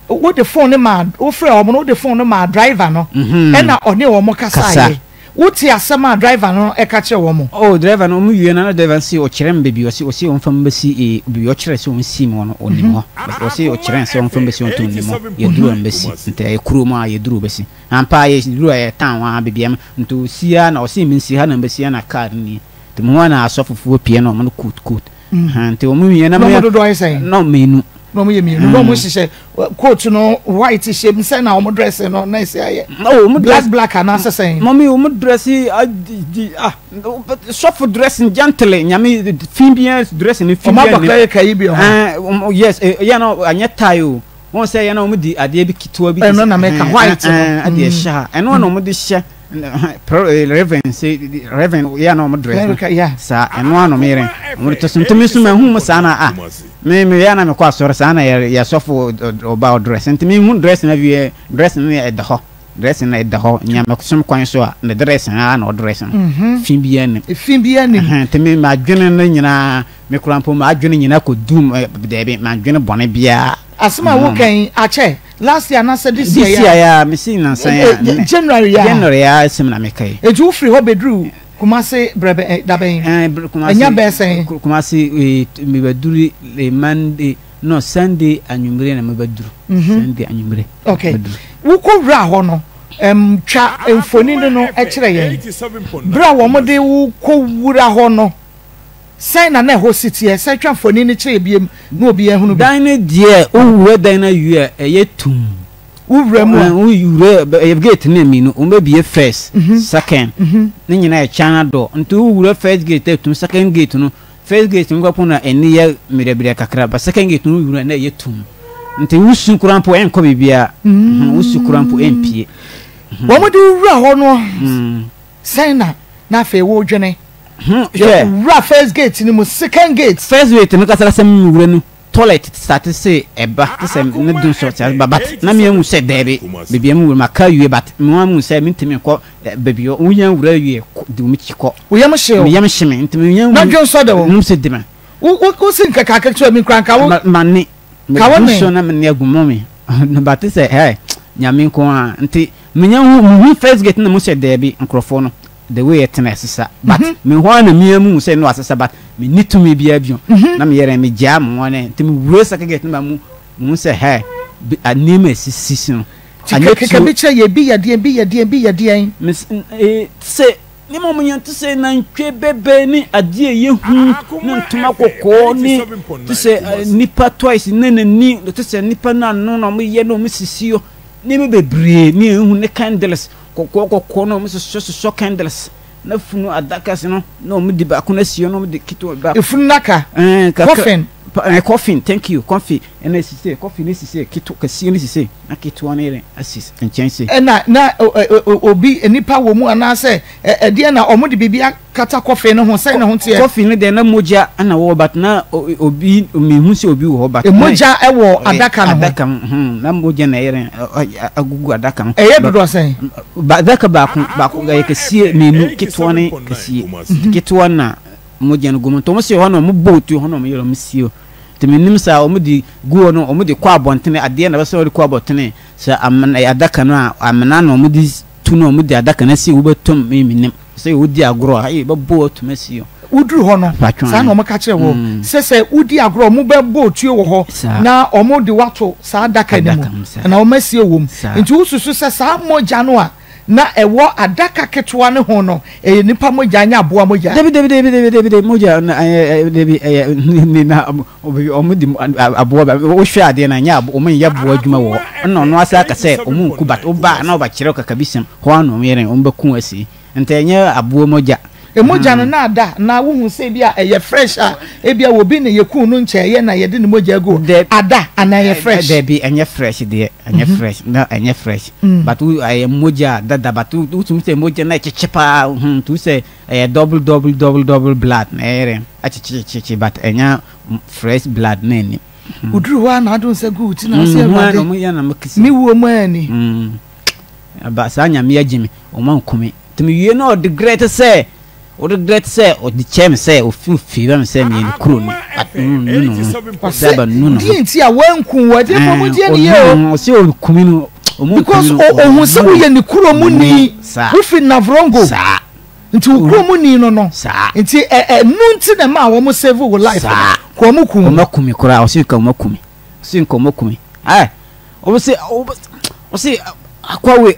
wode phone no maa wofrɛɛ wɔn no wode phone no maa driver no ɛna ɔne wɔn kasaeɛ. Wote asɛm a driver no ɛka kyerɛ wɔn? Oh driver no wɔn wie no na driver no se ɔkyerɛ me baabi ɔse ɔse ɔmfa me bɛsi ee baabi ɔkyerɛ sɛ ɔnsi me hɔ no ɔnim hɔ ɔse ɔkyerɛ sɛ ɔmfa me bɛsi hɔ nti ɔnim hɔ yɛduru a mbɛsi nti ɛyɛ kurom a yɛduru bɛsi ampa yɛduru a ɛyɛ town a baabi a nti ɔsi a na ɔse mensi ha na mbɛsi ha na car no nie. Nti mo hɔ na asɔfofoɔ pie na wɔn no coat coat. Mm. Nti wɔn wie na mo yɛ. Dodoɔ ayɛ sɛn? Na mmienu. Na wɔn yɛ mmienu. Na wɔn hyehyɛ coat no white hyɛ mu sɛ na wɔn dress no na esi ayɛ. Oh, wɔn dress black black anaasɛ sɛn? Mɔmi wɔn dress adi ah sɔfo dress gently nyame fi bi dress no fi bi. Wɔn abɔ clerical yi bi wɔ hɔ. Yes yɛ no anyɛ tie o. Wɔn sɛ yɛ na wɔn di adeɛ bi ketewa bi. Ɛno na mɛka white no. Ɛde ɛhyɛ ha ɛno na wɔn de hyɛ. Reverend sɛ Reverend yɛ na wɔn dress no saa ɛno ano me yɛrɛ wɔn de to so nti me nso ma hu mu saa na ah me me yɛ na me kɔ asɔre saa na yɛ yɛ sɔfo ɔba ɔdress nti me hu dress na wie dress no yɛ ɛda hɔ dress no ɛda hɔ nyame som kwan so a ne dress no ara na ɔdress no mhm. fi bi anim fi bi anim nti me ma adwene no nyinaa me kura mpo ma adwene nyinaa kɔ dum dɛbi ma adwene bɔne biara asɛm a woka yi akyɛ last year anaasɛ this year this year ya mesi nansan ya eh, eh, January ya January ya asɛm na meka yi eti wofiri hɔ bɛduru Kumasi brɛbɛ eh, dabɛn ɛnya bɛɛ sɛn Kumasi mebɛduru Monday no Sunday anwummere na mebɛduru mhm. Sunday anwummere okay wokɔ wura hɔ no um, twa mfoni no no kyerɛ yɛn berɛ a wɔn de wokɔ wura hɔ no Sɛn na na ɛhɔ si teɛ? San twa mfoni no kyerɛ biem na obiara nhunu bi. Dan no deɛ, wowura dan no awie a, ɛyɛ tumm. Wowura mu a. Wowura, ɛyɛ gate no mmienu, wɔbɛbue first, second, ne nyinaa yɛ China door. Nti wowura first gate a, tumm, second gate no, first gate no kɔpɔn na ani yɛ mmerɛmmerɛ kakra, but second gate no wowura na ɛyɛ tumm. Nti wosu koraa mpo ɛnkɔ baabiara, wosu koraa mpo ɛmpue. Wɔde wo wura hɔ no, sɛn na na afei wodwene? Hmm, hwɛ. Wura first gate no mu, second gate. First gate no kasa sɛ me wura no toilet start se ɛba te sɛ ne dun sɔ te ba but na me ahu sɛ dɛbi baabi a me wura ma ka wie but me ahu sɛ me ntumi nkɔ baabi o wonya wura wie di me kyi kɔ. Wo yam hye o. Me yam hye me ntumi nya. Na dwen sɔ de wo. Num se de me. Wo wo wo si nka ka ketewa mi kura nka wo. Ma ma ne. Ka wo ne. Me na me ne agu mɔ me. But te sɛ hey nyame nko a nti menya hu me hu first gate na mo sɛ dɛbi nkurɔfoɔ no. The way ɛtena ɛsesa but me hɔ ara na mia mu sɛ no asesa but me ni tumi biara bio na me yɛrɛ me gyaa mo hɔ ne nti me wura second gate no ma mu mu sɛ hɛ nneɛma esisi so no. Anyɛ tuo. Bi kyerɛ yɛ bi yɛ deɛn bi yɛ deɛn bi yɛ deɛn. Me sɛ nneɛma wɔn yɛn te sɛ nantwie bɛbɛ ne adeɛ yɛ hu ne ntoma kɔkɔɔ ne te sɛ nipa toys ne n'ani te sɛ nipa n'ano na wɔn yɛ na wɔn sisi yɔ nneɛma bebree ne ehu ne candles. Kɔkɔɔ kɔkɔɔ na wɔn sosɔ sosɔ candles na funu adaka no na wɔn de baako na si hɔ na wɔn de ketewa baako. Efunu naka. Ɛɛ kakra. Coffin. Ɛɛ coffin thank you coffin ɛna esi se coffin esi se ketewa kɛseɛ no esi se na ketewa no yɛrɛ asi nkyɛn se. Ɛna na obi nipa wɔ mu anaasɛ ɛdeɛ na wɔn de biribi Kata kɔfe no ho, sɛn na ho teɛ? Kɔfe no deɛ na mogya na wɔ hɔ but na obi mehu sɛ obi wɔ hɔ but. Mogya wɔ adaka no ho. Adaka no ho na mogya na ɛyɛ agugu adaka no. Ɛyɛ dodoɔ sɛn? Adaka baako baako ɛyɛ kɛseɛ mmienu ketewa ne kɛseɛ ketewa na mogya no gu mu nti wɔn si hɔ na wɔn bɔ otuo hɔ na wɔn yɛ wɔn sie nti menim sɛ wɔn de gu hɔ no wɔn de kɔ abɔntene adeɛ na bɛsɛ wɔn de kɔ abɔntene sɛ amena adaka no a amena na wɔn de tu na wɔn de adaka no asi wobɛtɔm menim. Sɛ wodi agorɔ a, yɛbɛbɔ wo atum asi o. Woduru hɔ no, saa na wɔka kyerɛ wo sɛ sɛ wodi agorɔ a, wɔbɛbɔ wo tuo wɔ hɔ na wɔde wo ato saa adaka no mu na wɔasie wo wɔ mu. Nti wosusu sɛ saa mogya no a na ɛwɔ adaka ketewa no ho no, ɛyɛ nipa mogya nyɛ aboa mogya? Dabi, dabi, dabi, dabi, dabi, dabi, mogya no ɛyɛ, dabi, ɛyɛ, ne na wɔn de aboa ba, wohwɛ adeɛ no a, nyɛ aboa, wɔn nyɛ aboa adwuma wɔ hɔ. Ɛna ɔno asa aka sɛ wɔn nku but woba a na wɔbɛkyerɛ wo kakabisɛm. Hɔ ara na wɔyɛ dɛn? Wɔbɛko asi. Nti ɛnyɛ aboa mogya. Mogya no na ada na wohu sɛ ebi a ɛyɛ fresh a, ebi a obi na yɛkuu no nkyɛeɛ na yɛde ne mogya agu hɔ. Ada anaa ɛyɛ fresh? Dabi, ɛnyɛ fresh deɛ, ɛnyɛ fresh, na ɛnyɛ fresh. But wo ɛyɛ mogya dada but wotumi sɛ mogya no ɛkyekye paa, hmm, nti wo sɛ ɛyɛ double double double double blood na ɛyɛ dɛn? Akyekyekyekye but ɛnyɛ fresh blood na ɛnim. Woduru hɔ a na ade wo nsa gu wo ti na wo sɛ Awurade, me wuo mu ani. Aba saa nyame agye me ɔma nku me nti me wie na ɔregret sɛ ɔregret sɛ ɔde kyɛ me sɛ ofi favor me sɛ meyɛ ne kuro no but no nu ne ho ɔsɛ aba nu ne ho. Deɛ nti a wanku wo ɛdeɛ fɔ mo deɛ ne yɛ o. Ɔsɛ ɔku me no ɔmo nku me because ohun sɛ woyɛ ne kuro mu ni wofi Navrongo saa nti wo kuro mu ni no no saa nti ɛ ɛ nu nti na ɛma wɔn save wo life saa kò wɔn ku wɔn aku me koraa ɔsɛ nka wɔn aku me ɔsɛ nka wɔn aku me ɛ. Ɔse ɔse akwa we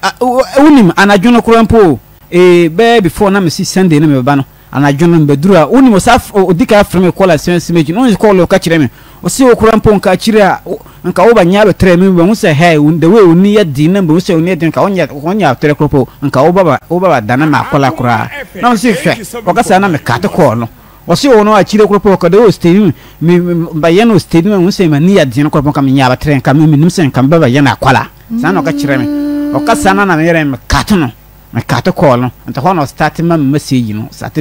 wonim anadwo no koraa mpo ee bɛyɛ before na mesi Sunday no mebɛba no anadwo no mbɛduru a wonim ɔsa ɔdi ka frɛ me kɔla sɛ sɛ mɛgyi no ɔne kɔla ɔka kyerɛ me ɔse wo koraa mpo nka akyire a nka woba nyɛ abɛtrɛ me bɛhu sɛ hɛ the way oni yɛ den na mbɛhu sɛ oni yɛ den nka wonyɛ wonyɛ abɛtrɛ koraa mpo nka woba ba woba ba dane ma akɔla koraa na ɔse hwɛ ɔkasa na mekate kɔɔ no Ɔse wɔ no akyire koropɔn ɔka dɛ oh stadium me ba yɛ no stadium ahu sɛ m'ani yɛ den koropɔn ka me nyɛ abatrɛ nka me menim sɛ nka me ba bɛyɛ no akwala saa na ɔka kyerɛ me ɔka saa na na me yɛrɛ me cut no. Me cut call no, nti hɔ na ɔstart ma me message no, start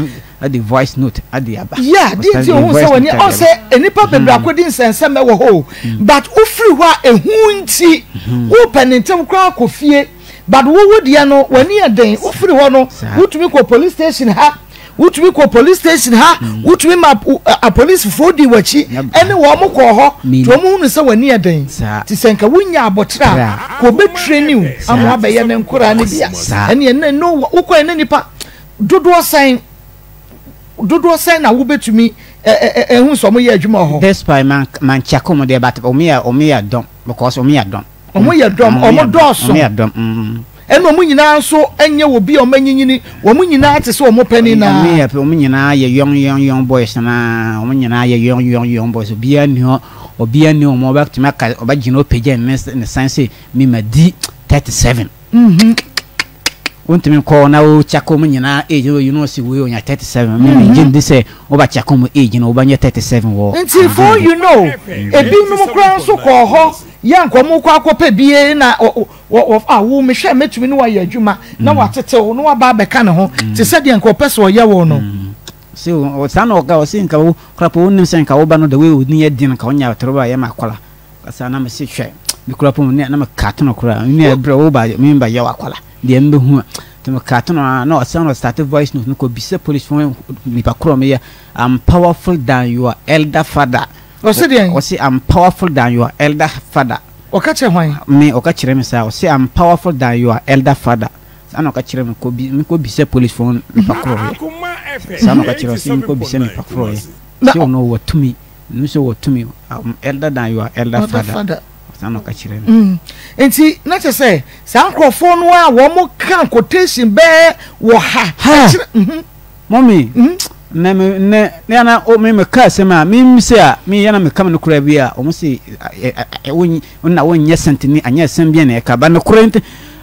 de voice note de aba. Yeah, deɛ nti ohun sɛ wɔn ni ɔn sɛ nnipa bebree mm-hmm. akɔdi nsɛnsɛm ɛwɔ hɔ o, mm. but wofiri hɔ a ehu nti mm-hmm. wopɛ ne ntɛm koraa kɔ fie, but wowo deɛ no w'ani yɛ den, wofiri hɔ no wotumi kɔ police station ha. Wotumi kɔ police station ha, wotumi ma apolisifoɔ di w'akyi ɛne wɔn kɔɔ hɔ nti wɔn hunu sɛ w'ani yɛ den. Nti sɛ nka wonya abɔkyerɛ a, ka ɔbɛtraini wo ama wabɛyɛ ne nkoraa no bi a, ɛne ɛnɛ no wokɔ ɛne nipa dodoɔ sɛn dodoɔ sɛn na wobɛtumi ɛhu sɛ wɔn yɛ adwuma wɔ hɔ. Despite man man check wɔn deɛ but wɔn yɛ wɔn yɛ dɔm because wɔn yɛ dɔm. Wɔn yɛ dɔm, wɔn dɔɔso. Wɔn yɛ dɔm. Mm. Ɛna wɔn nyinaa nso nyɛ obi a wɔn anyinyini, wɔn nyinaa te sɛ wɔn panin naa. Wɔn yɛ wɔn nyinaa yɛ young young young boys naa, wɔn nyinaa yɛ young young young boys. Obiara nni hɔ, obiara nni wɔn ɔbɛtumi aka ɔbɛgyina ɔpagya ne ne san sɛ mi ma di 37. Mm-hmm. Wontumi nkɔ na wo check wɔn nyinaa age no you know si wei onya 37. Mi mi gye ndi sɛ woba check wɔn age no wobɛnyɛ 37 wɔ. Nti for you know, ebinom koraa nso kɔɔ hɔ yɛ anka wɔn kɔ akɔpɛ bie na Wɔ wɔ a wo mehwɛ a mɛtumi ne wo ayɛ adwuma na watetew wo na waba abɛka ne ho te sɛ deɛ nka ɔpɛ sɛ ɔyɛ wo no. Se o saa na ɔka ɔse nka wo kora po wonim sɛ nka wo ba no the way odin yɛ den nka ɔnya atoro ba yɛ ma akɔla kasa na mese hwɛ me kura po ne na me ka to no kora ne ɛbrɛ wo ba me ba yɛ wakɔla deɛ mbɛhu a nti me ka to no a na ɔsan na ɔstart voice note no kɔ bisa police fo nipa korɔ meyɛ I'm powerful than your elder father. Ɔse deɛn? Ɔse I'm powerful than your elder father. Ɔka kyerɛ hwan? Me, ɔka kyerɛ me saa. Ɔse I'm powerful than your elder father. Saa na ɔka kyerɛ me. Kɔ bi, me kɔ bisa police fo nipa korɔ yɛ. Saa na ɔka kyerɛ ɔse me kɔ bisa nipa korɔ yɛ. Sɛ ɔno ɔwɔ tumi, nim sɛ ɔwɔ tumi. I'm elder than your elder father. Saa na ɔka kyerɛ me. Mm. Nti na kyerɛ sɛ saa nkorɔfoɔ no a wɔn ka quotation bɛɛ wɔ ha. Ha. Mhm. Mummy, nnɛ me nnɛ ne ana o me me ka asɛm a me mise a me yɛ na me ka me nokorɛ bi a wɔn se wo na wonyɛ sɛntini anyɛ asɛm bi na ɛka ba nokorɛ nti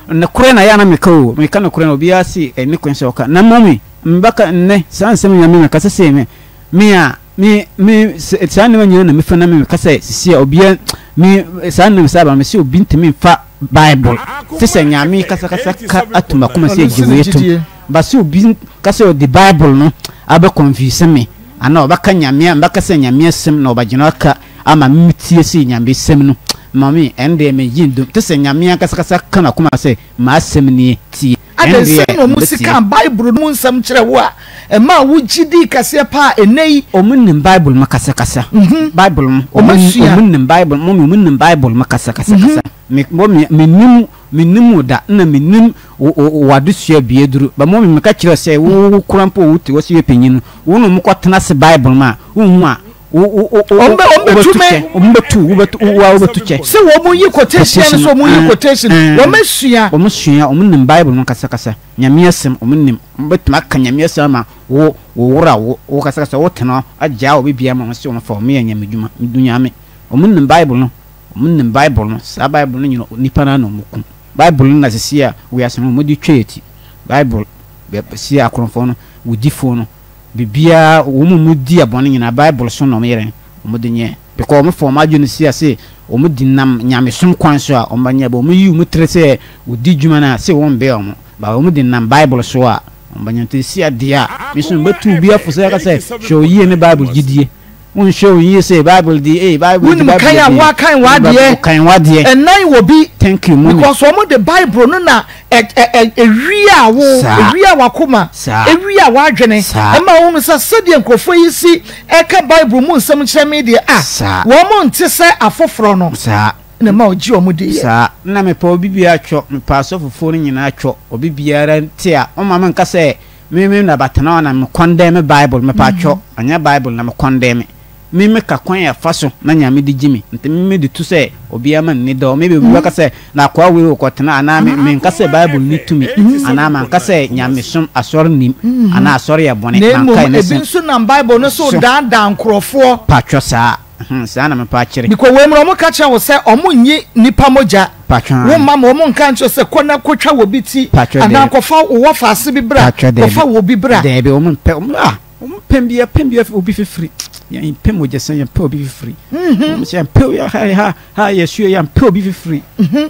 nokorɛ na yɛ ana me ka o me ka nokorɛ na obiara se ɛne kwan sɛ ɔka na mummy mbɛka nnɛ saa nsɛm nyina me me ka sɛ sɛ me me a me me saa nneɛma nyina na me fa na me ka sɛ sisi a obiara me saa nneɛma saa ba me se obi ntumi nfa Bible te sɛ Nyame kasakasa ka atum akoma sɛ gye wei tom. But sɛ obi ka sɛ ɔde Bible no abɛ confuse me anaa ɔbɛka Nyame a mɛka sɛ Nyame asɛm na ɔbɛgyina aka ama me metie sɛ Nyame sɛm no ma me ɛndeɛ mengye ndom te sɛ Nyame ankasakasa ka makoma sɛ m'asɛm nie tie Adɛn, ɛndeɛ sɛn na wɔsi mɛtie. kaa Bible no mu nsɛm kyerɛ wo a ɛmaa wugye dii kɛseɛ paa ɛnnɛ yi? Wɔn nim Bible mu kasakasa. Bible no, Wɔn wɔn asua. wɔn nim Bible, mɔmi wɔn nim Bible mu kasakasakasa. Me mɔmi me nim me nim wo da, na me nim wo wo wo adesua bie duru. Ba mɔmi me ka kyerɛ sɛ wo wo kura mpo wo te wɔ sɛ yɛ panyin no, wo na wɔn kɔ tena ase Bible mu a, wo hu a wo wo wo wo Wɔn bɛ wɔn wo bɛtu bɛtu me. kyɛ, wɔn bɛtu wo bɛtu wo wo bɛtu kyɛ. Sɛ wɔn yi quotation Quotation no sɛ wɔn yi ɛn quotation, ɛn wɔn asua. wɔn sua, wɔn nim Bible mu kasakasa. Nyame asɛm, wɔn nim, wɔn bɛtumi aka Nyame asɛm ama wo, wo wora, wo, wo kasakasa, wo tena hɔ, agyaa obi biara ma wɔn se wɔn fa wɔn yɛ Nyame dwuma, medu Nyame. Wɔn nim Bible no, wɔn nim Bible no, saa Bible no nyina nipa no ara na wɔn kum. Bible no na sisi a wiase no wɔn de twa yɛ ti. Bible, bɛ, si akorɔmfoɔ no, wudifoɔ no, biribiara, wɔn mu wɔn di abɔne nyinaa, Bible so na wɔn yɛ dɛn, wɔn de nyɛ. Because wɔn fa wɔn adwene si ase, wɔn di nam nyamesom kwan so a, wɔn bɛnyɛ, but wɔn yi wɔn tiri sɛ wɔdi dwuma no a, se wɔn bɛn wɔn. But wɔn de nam Bible so a, wɔn bɛnyɛ. Nti si adeɛ a, me nso mebɛtu obi afo sɛ aka sɛ, hwɛ wo yie ne Bible gyidie. Wonhwɛ wo yie sɛ Bible di, ee Bible di, Wonim Bible kan a di. woakan w'adeɛ. Wokan w'adeɛ. Ɛnan wɔ bi. Thank you, mommy. Because wɔn de Bible no na ɛ ɛ ɛ ewia wo, Saa. ewia w'akoma, Saa. ewia w'adwene. Saa. Ɛma wohunu sɛ sɛdeɛ nkurɔfoɔ yi si ɛka Bible mu nsɛm kyerɛ me deɛ, ah, Saa. wɔn nte sɛ afoforɔ no. Saa. Na ɛma wɔgye wɔn di yɛ. Saa. Na mepɛ obi biara twɔ, mepɛ asɔfofoɔ no nyinaa twɔ, obi biara nte a, ɔmma menka sɛ me me na batena hɔ na me kɔndɛme Bible, mepatwɔ, ɛnyɛ Bible na me kɔndɛme. Me me ka kwan a fa so na Nyame de gye me, nti me me de tu sɛ obiara ma nni dɔ. Maybe obi bɛka sɛ na akoa wei ɔkɔ tena anaa me me nka sɛ Bible nni tumi anaa manka sɛ Nyamesom asɔre nnim anaa asɔre yɛ bɔne, Na manka mmom ɛne ebi sɛ. nso nam Bible no so So. daadaa nkurɔfoɔ. Patwɔ saa. Hmm, saa na mepɛ akyere. Because wei mu no wɔn ka kyerɛ wo sɛ wɔn nnye nipa mogya. Patwɔ Wo mma ma wɔn nka nkyerɛ sɛ kɔ na kɔtwa wɔ bi ti Patwɔ anaa daabi. kɔfa wo wɔfaase bi bra, Patwɔ daabi. kɔfa wɔ bi bra. Daabi, wɔn mpɛ, wɔn ah, wɔn pɛn bi, pɛn bi obi fifiri. Yɛmpɛ mogyasɛm, yɛmpɛ obi fifiri. Wɔn sɛ yɛmpɛ obi ha ha ha yɛsuo yɛmpɛ obi fifiri.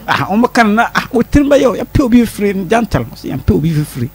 Ah, wɔn ka no na ah wɔtirim bɛyɛ yɛmpɛ obi fifiri jantal sɛ yɛmpɛ obi fifiri.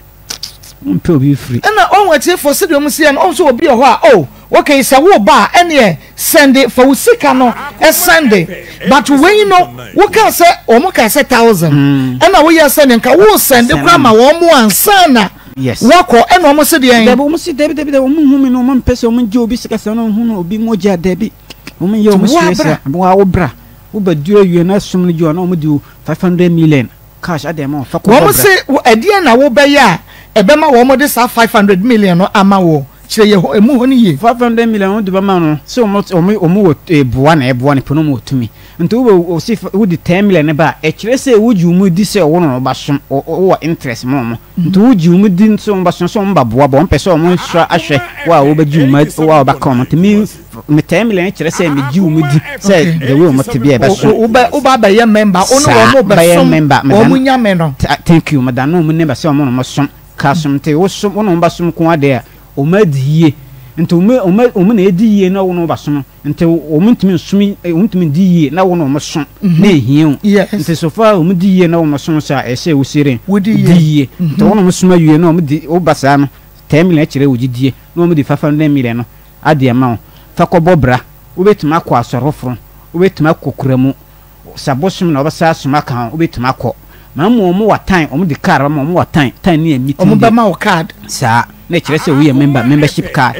Wɔmpɛ obi fifiri. Ɛna ɔn atiefoɔ sɛdeɛ wɔn si yɛ no ɔn sɛ obi wɔ hɔ a oh okay sɛ wo ba a ɛneɛ sɛnde fa wo sika no sɛnde but wei no wo kaa sɛ wɔn kaa sɛ thousand ɛna woyɛ sɛnde nka wo sɛnde koraa ma wɔn ansa na Yes. Wɔkɔ ɛna wɔn se deɛn? Dabi wɔn se dabi dabi dabi wɔn hu mi no wɔn mpɛ sɛ wɔn gye obi sika sɛ wɔn hu no obi mogya dabi wɔn yɛ wɔn sue sɛ wa wo bra wo bɛ du awie na sum no gye wɔn na wɔn di 500 million cash adeɛ ma wɔn fa kɔ bɔ bra. Wɔn se ɛdeɛn na wo bɛyɛ a ɛbɛma wɔn de saa 500 million no ama wɔ kyerɛ yɛ hɔ emu hɔ no yie. 500 million wɔn de bɛma no sɛ wɔn wɔn wɔn wɔ eboa na ɛboa no pɛ na wɔn wɔ tumi. Nti wo bɛ wo si wo di 10 million ne ba a ɛkyerɛ sɛ wo gye wɔn di sɛ wɔn na wɔn ba som wɔ wɔ interest ma wɔn. Nti wo gye wɔn di sɛ wɔn ba som sɛ wɔn ba boa bɔ wɔn pɛ sɛ wɔn nsra ahwɛ wo a wo bɛ gye wɔn wo a wɔbɛka wɔn nti me me 10 million kyerɛ sɛ me gye wɔn di sɛ the way wɔn te bi a ɛbɛ so. Wo bɛ wo ba bɛyɛ member wo ne wɔn bɛ som wɔn nyame no. Thank you madam na wɔn member sɛ wɔn na wɔn som ka som nti wo som wo na wɔn ba som ko adeɛ a wɔn adi yie nti wɔn wɔn wɔn na edi yie na wɔn na wɔn ba som. Nti wɔn ntumi nsom wɔn ntumi ndi yie na wɔn wɔn so na ehia o. Nti so far wɔn di yie na wɔn so so a ɛsɛ wosire di yie. Nti wɔn wɔn som awie na wɔn di woba saa no 10 million kyerɛ wo gyidie na wɔn di 500 million no adi ama wo. Fa kɔ bɔ bra. Wobɛtumi akɔ asɔre foforo, wobɛtumi akɔ kura mu. Sɛ abosom na wɔbɛsa asom aka ho wobɛtumi akɔ. Na mmom wɔn wɔ tan wɔn de card bɛma wɔn wɔ tan tan ne yɛ meeting day. Wɔn bɛma wo card. Saa na ɛkyerɛ sɛ woyɛ member membership card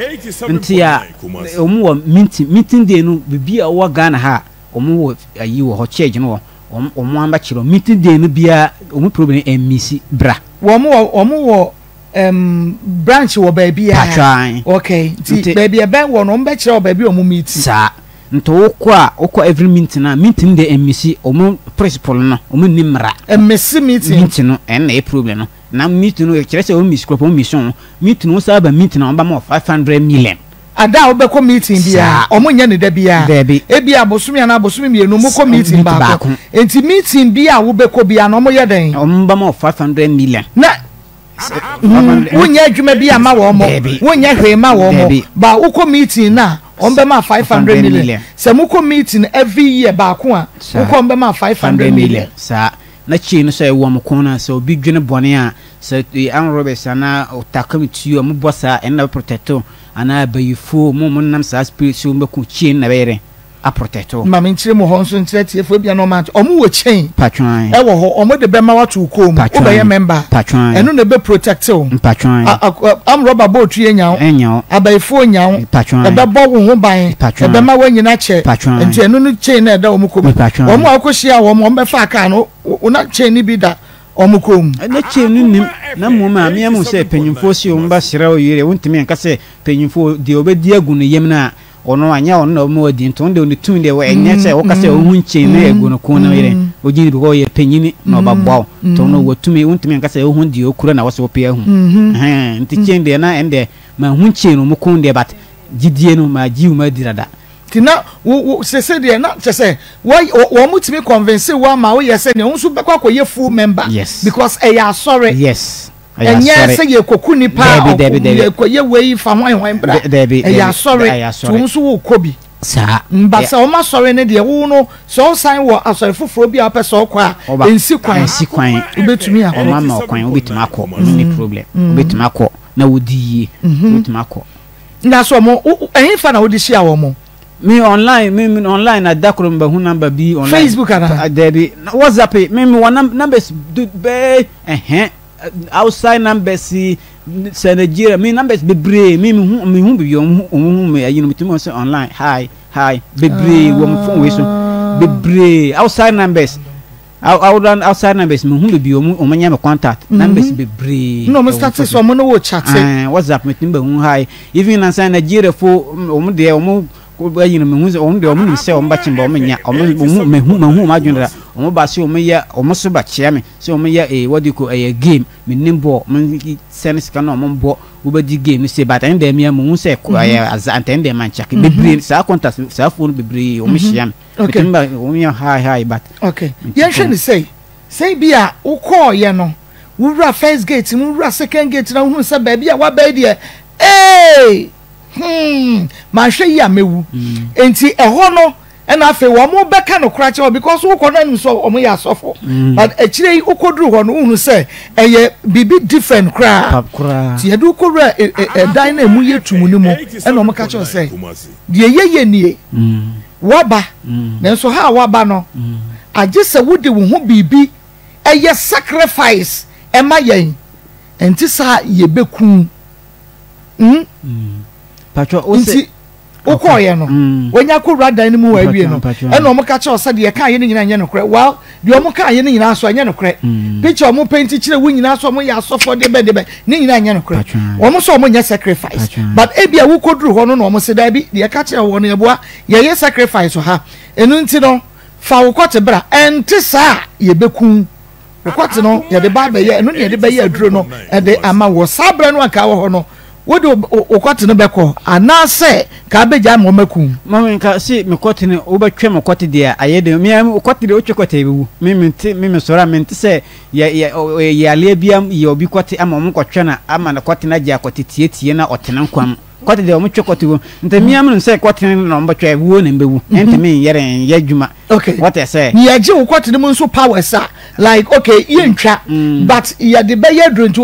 nti a wɔn wɔ meeting meeting day no biribi a wɔwɔ Ghana ha a wɔn wɔ ayi wɔ hɔ church no wɔ wɔn wɔn abɛkyerɛ meeting day no biara wɔn problem ɛmmisi bra. Wɔn wɔ wɔn wɔ um, branch wɔ baabi a. Patwan. Okay nti baabi ɛbɛn wɔ no wɔn bɛkyerɛ wɔ baabi a wɔn meet. Saa. Nti wo kɔ a wo kɔ every meeting a meeting deɛ ɛmmisi ɔmo principle no ɔmo nni mmara. Ɛmmisi meeting. Meeting no ɛno na ɛyɛ problem no na meeting no kyerɛ sɛ ɔmo misi koraa ɔmo misi ho meeting no wo san ba meeting a ɔmo bɛma wo 500 million. Ada a wobɛkɔ meeting biara ɔmo nyɛ no da biara Daabi. Ebia bosome anaa bosome mmienu ɔmo kɔ meeting baako nti meeting biara a wobɛkɔ biara no ɔmo yɛ dɛn? Ɔmo bɛma wo 500 million. Na Wonyɛ adwuma bi ama wɔn mo, wonyɛ hwee ma wɔn mo, ba wokɔ meeting na wɔn bɛ ma 500 million. Sɛ mokɔ meeting every year baako a, wokɔ wɔn bɛ ma 500 million. Saa na kyei no sɛ ɛwɔ wɔn kɔn na sɛ obi dwene bɔne a, sɛ armed robbers anaa ɔtakam tuo a mobɔ saa ɛno na bɛ protect wo, anaa abayifoɔ mo mo nam saa spirit so bɛko kyei no na ɛbɛyɛ dɛn? Aprotect wo. Ma me nkyerɛ mu hɔ nso nkyerɛ atiefoɔ ebia na wɔn ante wɔn wɔ chain Patwan. ɛwɔ hɔ wɔn de bɛma wato wo kɔn mu Patwan. wobɛyɛ member a Patwan. ɛno na ɛbɛ protect wo Mpatwan. A- a- armed robber bɔ otu enya wo Ɛnya wo. abayifoɔ nya wo Patwan. ɛbɛbɔ wo ho ban Patwan. ɛbɛma woanyina kyɛ Patwan. nti ɛno no chain na ɛda wɔn kɔn mu Patwan. wɔn a wokɔhyia wɔn wɔn bɛfa kaa no wo na chain no bi da wɔn kɔn mu. Ɛnɛ chain no nim na mmom a mea mu sɛ panyimfoɔ si wɔn ba serɛ wo yere wontumi nka sɛ panyimfoɔ deɛ ɔbɛdi agu ne yam no a Ɔno anyɛ ɔno na ɔma wadi nti ɔno deɛ ɔne tumi deɛ ɛnyɛ sɛ woka sɛ ɔhu nkyen na agu no kɔn no yere ɔgye ni because ɔyɛ panyini na ɔbɛboa wo nti ɔno wɔ tumi wontumi nka sɛ ɔhu deɛ ɔkura na wɔsɛ wɔpɛ ahu nti kyen deɛ na ɛn deɛ mahu nkyen no mu kɔn deɛ but gyidie no magye wo madi dada. Nti na wo wo sese deɛ na kyɛ sɛ wɔ wɔn mo tumi convince wo ama woyɛ sɛ nea wo nso bɛkɔ akɔyɛ full member. Yes. Because ɛyɛ asɔre. Yes. Ɛnyɛ sɛ yɛkɔku nipa yɛkɔyɛ wei fa hwan hwan bra. Ɛyɛ asɔre nti wo nso wokɔ bi. Saa. Mba sɛ wɔn asɔre no deɛ wo no sɛ ɔsan wɔ asɔre foforɔ bi a wopɛ sɛ ɔkɔ a ɛnsi kwan. Ɛnsi kwan. Wobɛtumi akɔ. Wɔn ama ɔkwan wobɛtumi akɔ ɛno ne problem. Wobɛtumi akɔ na wodi yie. Wobɛtumi akɔ. Na so wɔn ɛhefa na wode hyia wɔn? Me online me me online na da koro mba hu number bi online. Facebook ana? Dabi WhatsApp me me wɔ numbers do bɛɛ ɛhɛn. Outside numbers yi sɛ Nigeria me numbers bebree me me hu me hu bibi wɔn hu wɔn hu me ayi no metumi wɔn sɛ online hi hi bebree wɔ me phone wei so bebree outside numbers outside numbers me hu bibi wɔn wɔn nyɛ me contact mm-hmm. numbers bebree. Na wɔn start sɛ wɔn ne wo chat. WhatsApp metumi bɛ hu hi even nansan Nigeria fo wɔn deɛ wɔn ayi no me hu sɛ wɔn deɛ wɔn nim sɛ wɔn ba kyɛn ba wɔn nya wɔn hu me hu me hu wɔn adwene dada wɔn ba se wɔn yɛ wɔn so ba kyea me. Sɛ ɔmo yɛ ee what do you call ɛyɛ game me nim bɔɔl ɔmo sɛne sika na ɔmo bɔ wobɛdi game no se but ɛne deɛ mea muhu sɛ ɛyɛ aza nti ɛne deɛ mankyɛke bebree saa contact saa foɔ no bebree ɔmo hyia me metumi ba ɔmo yɛ hi hi but okay yɛnhwɛ ne sɛi sɛi bi a wokɔɔyɛ no wowura first gate mu wowura second gate na wohunu sɛ baabi a woaba yi deɛ ee. Hmm, manhwɛ yie a mɛwu. Nti ɛhɔ no ɛna afei wɔn bɛka no kora kyerɛ because wokɔ no anim sɛ wɔn yɛ asɔfo. But akyire yi wokɔduru hɔ no wohunu sɛ ɛyɛ biribi different koraa. Nti yɛde wokɔwura ɛdan no a ɛmu yɛ tumu no mu ɛna wɔn ka kyerɛ sɛ deɛ yɛyɛ nie waba nanso ha a waba no agye sɛ wode wo ho biribi ɛyɛ sacrifice ɛma yɛn ɛnte saa yɛbɛku Mm. Patro, o Nti wokɔɔyɛ no, mm. wanya kɔwura dan no mu wɔ awie no, ɛna wɔn ka kyerɛ sɛ deɛ ɛka yɛ no nyinaa nyɛ nokorɛ. Well, deɛ wɔn ka yɛ no nyinaa so ɛnyɛ nokorɛ. Mm. Picture wɔn penti kyerɛ wo nyinaa so wɔn yɛ asɔfoɔ de bɛn de bɛn ne nyinaa nyɛ nokorɛ. Wɔn nso wɔn nyɛ sacrifice. But ebi a wokɔduru hɔ no na wɔn se daabi deɛ ɛka kyerɛ wɔn no yɛboa yɛyɛ sacrifice wɔ ha. Ɛno nti no fa wo kɔte bra. Ɛnte saa yɛbɛku. Wo kɔte no yɛde ba abɛyɛ ɛno na yɛde bɛyɛ aduro no ɛde ama wɔ saa berɛ no anka wɔ hɔ no wode wo kɔte no bɛkɔ anaasɛ ka abɛgya ama wɔn akum. Mami nka si me kɔte no wobɛtwe me kɔte deɛ ayɛ de me kɔte deɛ wotwe kɔte bɛwu me mente me mesɔre a mente sɛ yɛ yɛ yɛ aleɛ bi yɛ obi kɔte ama wɔn kɔtwe no ama no kɔte no agye akɔte tietie na ɔtena nkwa mu kɔte deɛ wɔn twe kɔte wɔ nti mmea mu sɛ kɔte no na wɔn bɛtwe wuo na mbɛwu ɛntumi nyɛrɛ nyɛ adwuma. Okay. Wɔte sɛ. Yɛgye wo kɔte no mu nso powers a like okay yɛntwa mm. but yɛde bɛyɛ aduro nti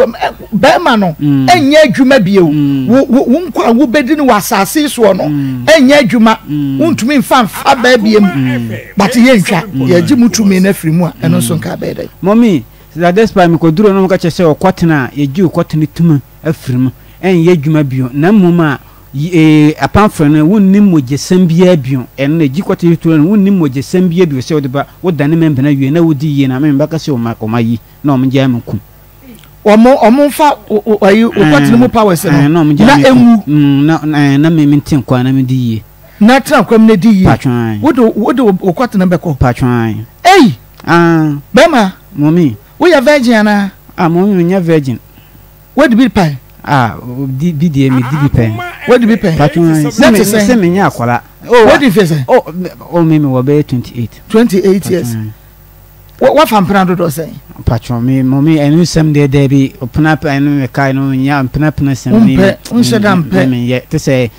bɛrima no mm. ɛnyɛ adwuma bio mm. wo wo wo nkwa a wobɛdi no wɔ asase soɔ no ɛnyɛ adwuma wontumi nfa nfa bɛɛ biem but yɛntwa yɛgye mu tumi no afiri mu a ɛno nso nka bɛyɛ dɛ. Mɔmi sɛ despite mekɔduro no mka kyerɛ sɛ ɔkɔtena a yɛgye wo kɔte no tumi afiri mu ɛnyɛ adwuma bio na mmom a Yi, apamfrɛ no, wonnim mogyasɛm biara bio. Ɛno na egye kɔte turo no, wonnim mogyasɛm biara bio sɛ wode ba, wodane membena wie na wodi yie na me mebɛka sɛ wɔn wɔn ayi na wɔn gyae me ku. Wɔn wɔn nfa ayi wokɔte no mu powers no na wɔn gyae me ku. Enwu. Na na na me mente nkwa na me di yie. Na tena nkwa mu na di yie. Patwan. Wode wode wokɔte no bɛkɔ. Patwan. Ei. Ah. Bɛma. Mɔmi. Woyɛ virgin anaa? Ah mɔmi menyɛ virgin. Wadi bi pɛn? Ah, di bi deɛ me di bi pɛn. Wadi bi pɛn? Patro na te sɛn? Sɛ me nyɛ akwadaa. Oh, wadi mfe sɛn? Oh, oh me me wɔ bɛyɛ 28. 28 years. Wafa mpena dodoɔ sɛn? Patro me mo me ɛnu sɛm deɛ dɛ bi ɔpena ɛnu me kae no nya mpena pena sɛm ni. Mpɛ, nhyɛ da mpɛ. Me yɛ te sɛ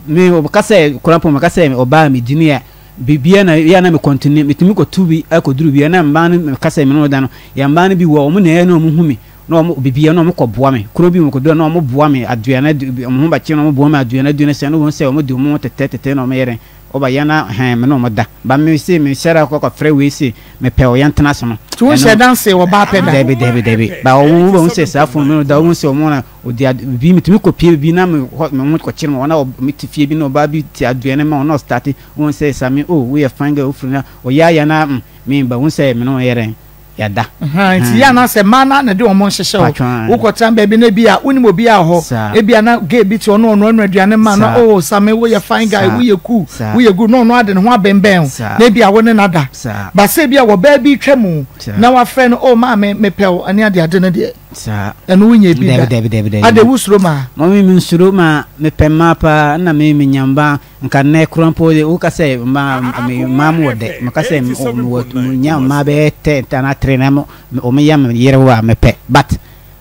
me ɔka sɛ korampo me ka sɛ ɔbaa me di ne yɛ biribiara na yɛ na me kɔntene metumi kɔtu bi akɔduru bi na mmaa no meka sɛ me ne ɔda no yɛ mmaa no bi wɔ wɔn na ɛyɛ na wɔn hu me na wɔn biribiara na wɔn kɔ boa me kuro bi mu kɔduru na wɔn boa me aduane adu wɔn ho bakye na wɔn boa me aduane aduane sɛ na wɔn sɛ wɔn de wɔn ho tetɛ tetɛ na wɔn yɛ dɛ ɔba yɛn na hɛn me na wɔn da ba me se me hyɛra kɔ kɔ frɛ wei se me pɛ ɔyɛn tena ase no. Tí wọ́n hyɛ danse wɔ baa pɛ da. Dɛbi dɛbi dɛbi ba wɔn wɔn sɛ saa fon mi da wɔn sɛ wɔn na ɔdi ade bi metumi kɔ pie bi na me hɔ me ho kɔkyere me hɔ na me te fie bi na ɔbaa bi te aduane ma ɔna ɔstarte wɔn sɛ sami oh woyɛ fine girl wofiri na ɔyɛ ayɛ na mm me ba wɔn sɛ me ne wɔn yɛ dɛn yɛda. Nti yɛ anaasɛ mmaa no na de wɔn nhyehyɛ wo wokɔtena baabi na ebi a wonim obi a hɔ ebi a na gay bi te ɔno ɔno ɔno aduane ma na oh sami woyɛ fine guy woyɛ cool woyɛ good na ɔno ade ne ho abɛnbɛn wo na ebi a wo ne no ada ba sɛ ebi a wɔ baa bi twa mu na wafrɛ no oh maame mepɛ wo ɛne ade ade no deɛ. Saa. Ɛno wo nyɛ bi da. Dabi dabi dabi dabi. Ade wo suro maa. Mɔmi mi nsuro ma me pɛ mmaa paa nna me me nya mmaa nka nnɛ kura mpo de wo ka sɛ mmaa me mmaa mo wɔ dɛ me ka sɛ me wɔ me nya mmaa bɛyɛ tɛ anaa tere na mo wɔn yɛ me yere wa me pɛ but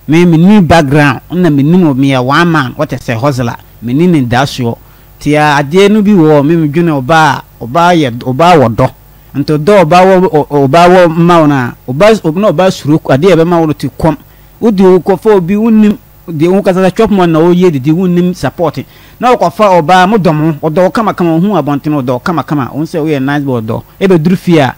me me ni background nna me nim me yɛ one man wɔte sɛ hustler me ni ne da soɔ tia adeɛ no bi wɔ me me dwene ɔbaa ɔbaa yɛ ɔbaa wɔ dɔ. Nti ɔdɔ a ɔbaa wɔ ɔbaa wɔ ma wo no a, ɔbaa na ɔbaa suro adeɛ a ɛbɛma wo no te kɔm. Wode wo kɔfa obi wonnim deɛ wo kasa sɛ chop money na ɔyɛ didi wonnim support. Na ɔkɔfa ɔbaa mo dɔ mo ɔdɔ wo kama kama ohun abɔnten ɔdɔ wo kama kama ohun sɛ woyɛ nice boy ɔdɔ ɛbɛduru fie a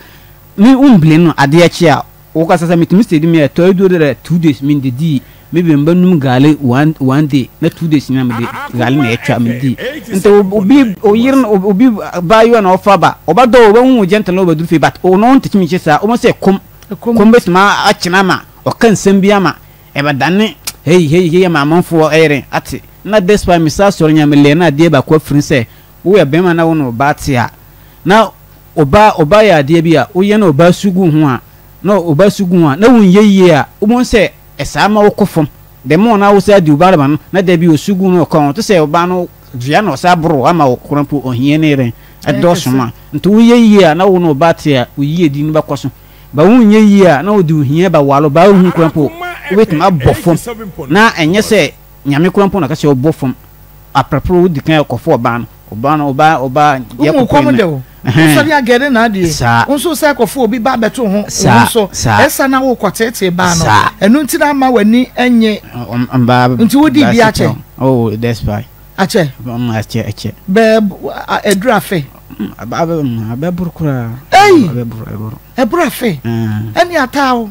me womblame no adeɛ kye a Wo kasa sɛ metumi steady me ɛtɔ aduro dɛ 2 days me ndidii me bi mba num gaale one one day na 2 days nyina mede gaale na ɛtwa me dii nti obi oyere no obi baayewa na ɔfa ba ɔba dɔ ɔbɛ hu gentle na ɔbɛduru fie but ɔno ɔntumi nkyɛ saa ɔmo sɛ kom kom bɛtumi akyena ama ɔka nsɛm bi ama ɛbɛdane hei hei hei ama amanfoɔ ɛyere ate na despite me saa sɔre nya me lɛ na adeɛ baako afiri sɛ woyɛ bɛrima na wo na ɔbaa te a na Ɔbaa ɔbaa yɛ adeɛ bi a woyɛ na ɔbaa su gu ho a na ɔbaa su gu ho a na wonyɛ yie a wobɛhu sɛ ɛsaa ma wokɔ fam the more na wosaa di ɔbaa no ba no na da bi ɔsu gu no ɔka ho te sɛ ɔbaa no dua na ɔsaa boro ama wo koraa mpo ɔhia ne yere ɛdɔɔso ma nti woyɛ yie a na wo ne ɔbaa te a wo yiedie no bɛkɔ so ba wonyɛ yie a na wode ohia ba ware ɔbaa wohu koraa mpo wobɛtumi abɔ fam na ɛnyɛ sɛ Nyame koraa mpo na ɔka sɛ ɔbɔ fam. aprapro wodi kan kɔfo ɔbaa no, ɔbaa no, ɔbaa, ɔbaa, yɛ Wohu kɔkɔ kɔm yi de na. wo. Ɛhɛn. Wosɔre agɛre na adeɛ. Saa. Wo nso sɛ kɔfo obi ba abɛto ho, wo ho Saa, so. saa. Ɛsa na wokɔteetee baa no. Saa. Ɛno nti na ama w'ani nye. Mbaa. Nti wodii bi akyɛ? Oh, that's fine. Akyɛ? Akyɛ, akyɛ. Bɛɛ, aduru afe? Abɛboro koraa. Ei! Abɛboro, abɛboro. Ɛboro afe? Ɛne ataa wo.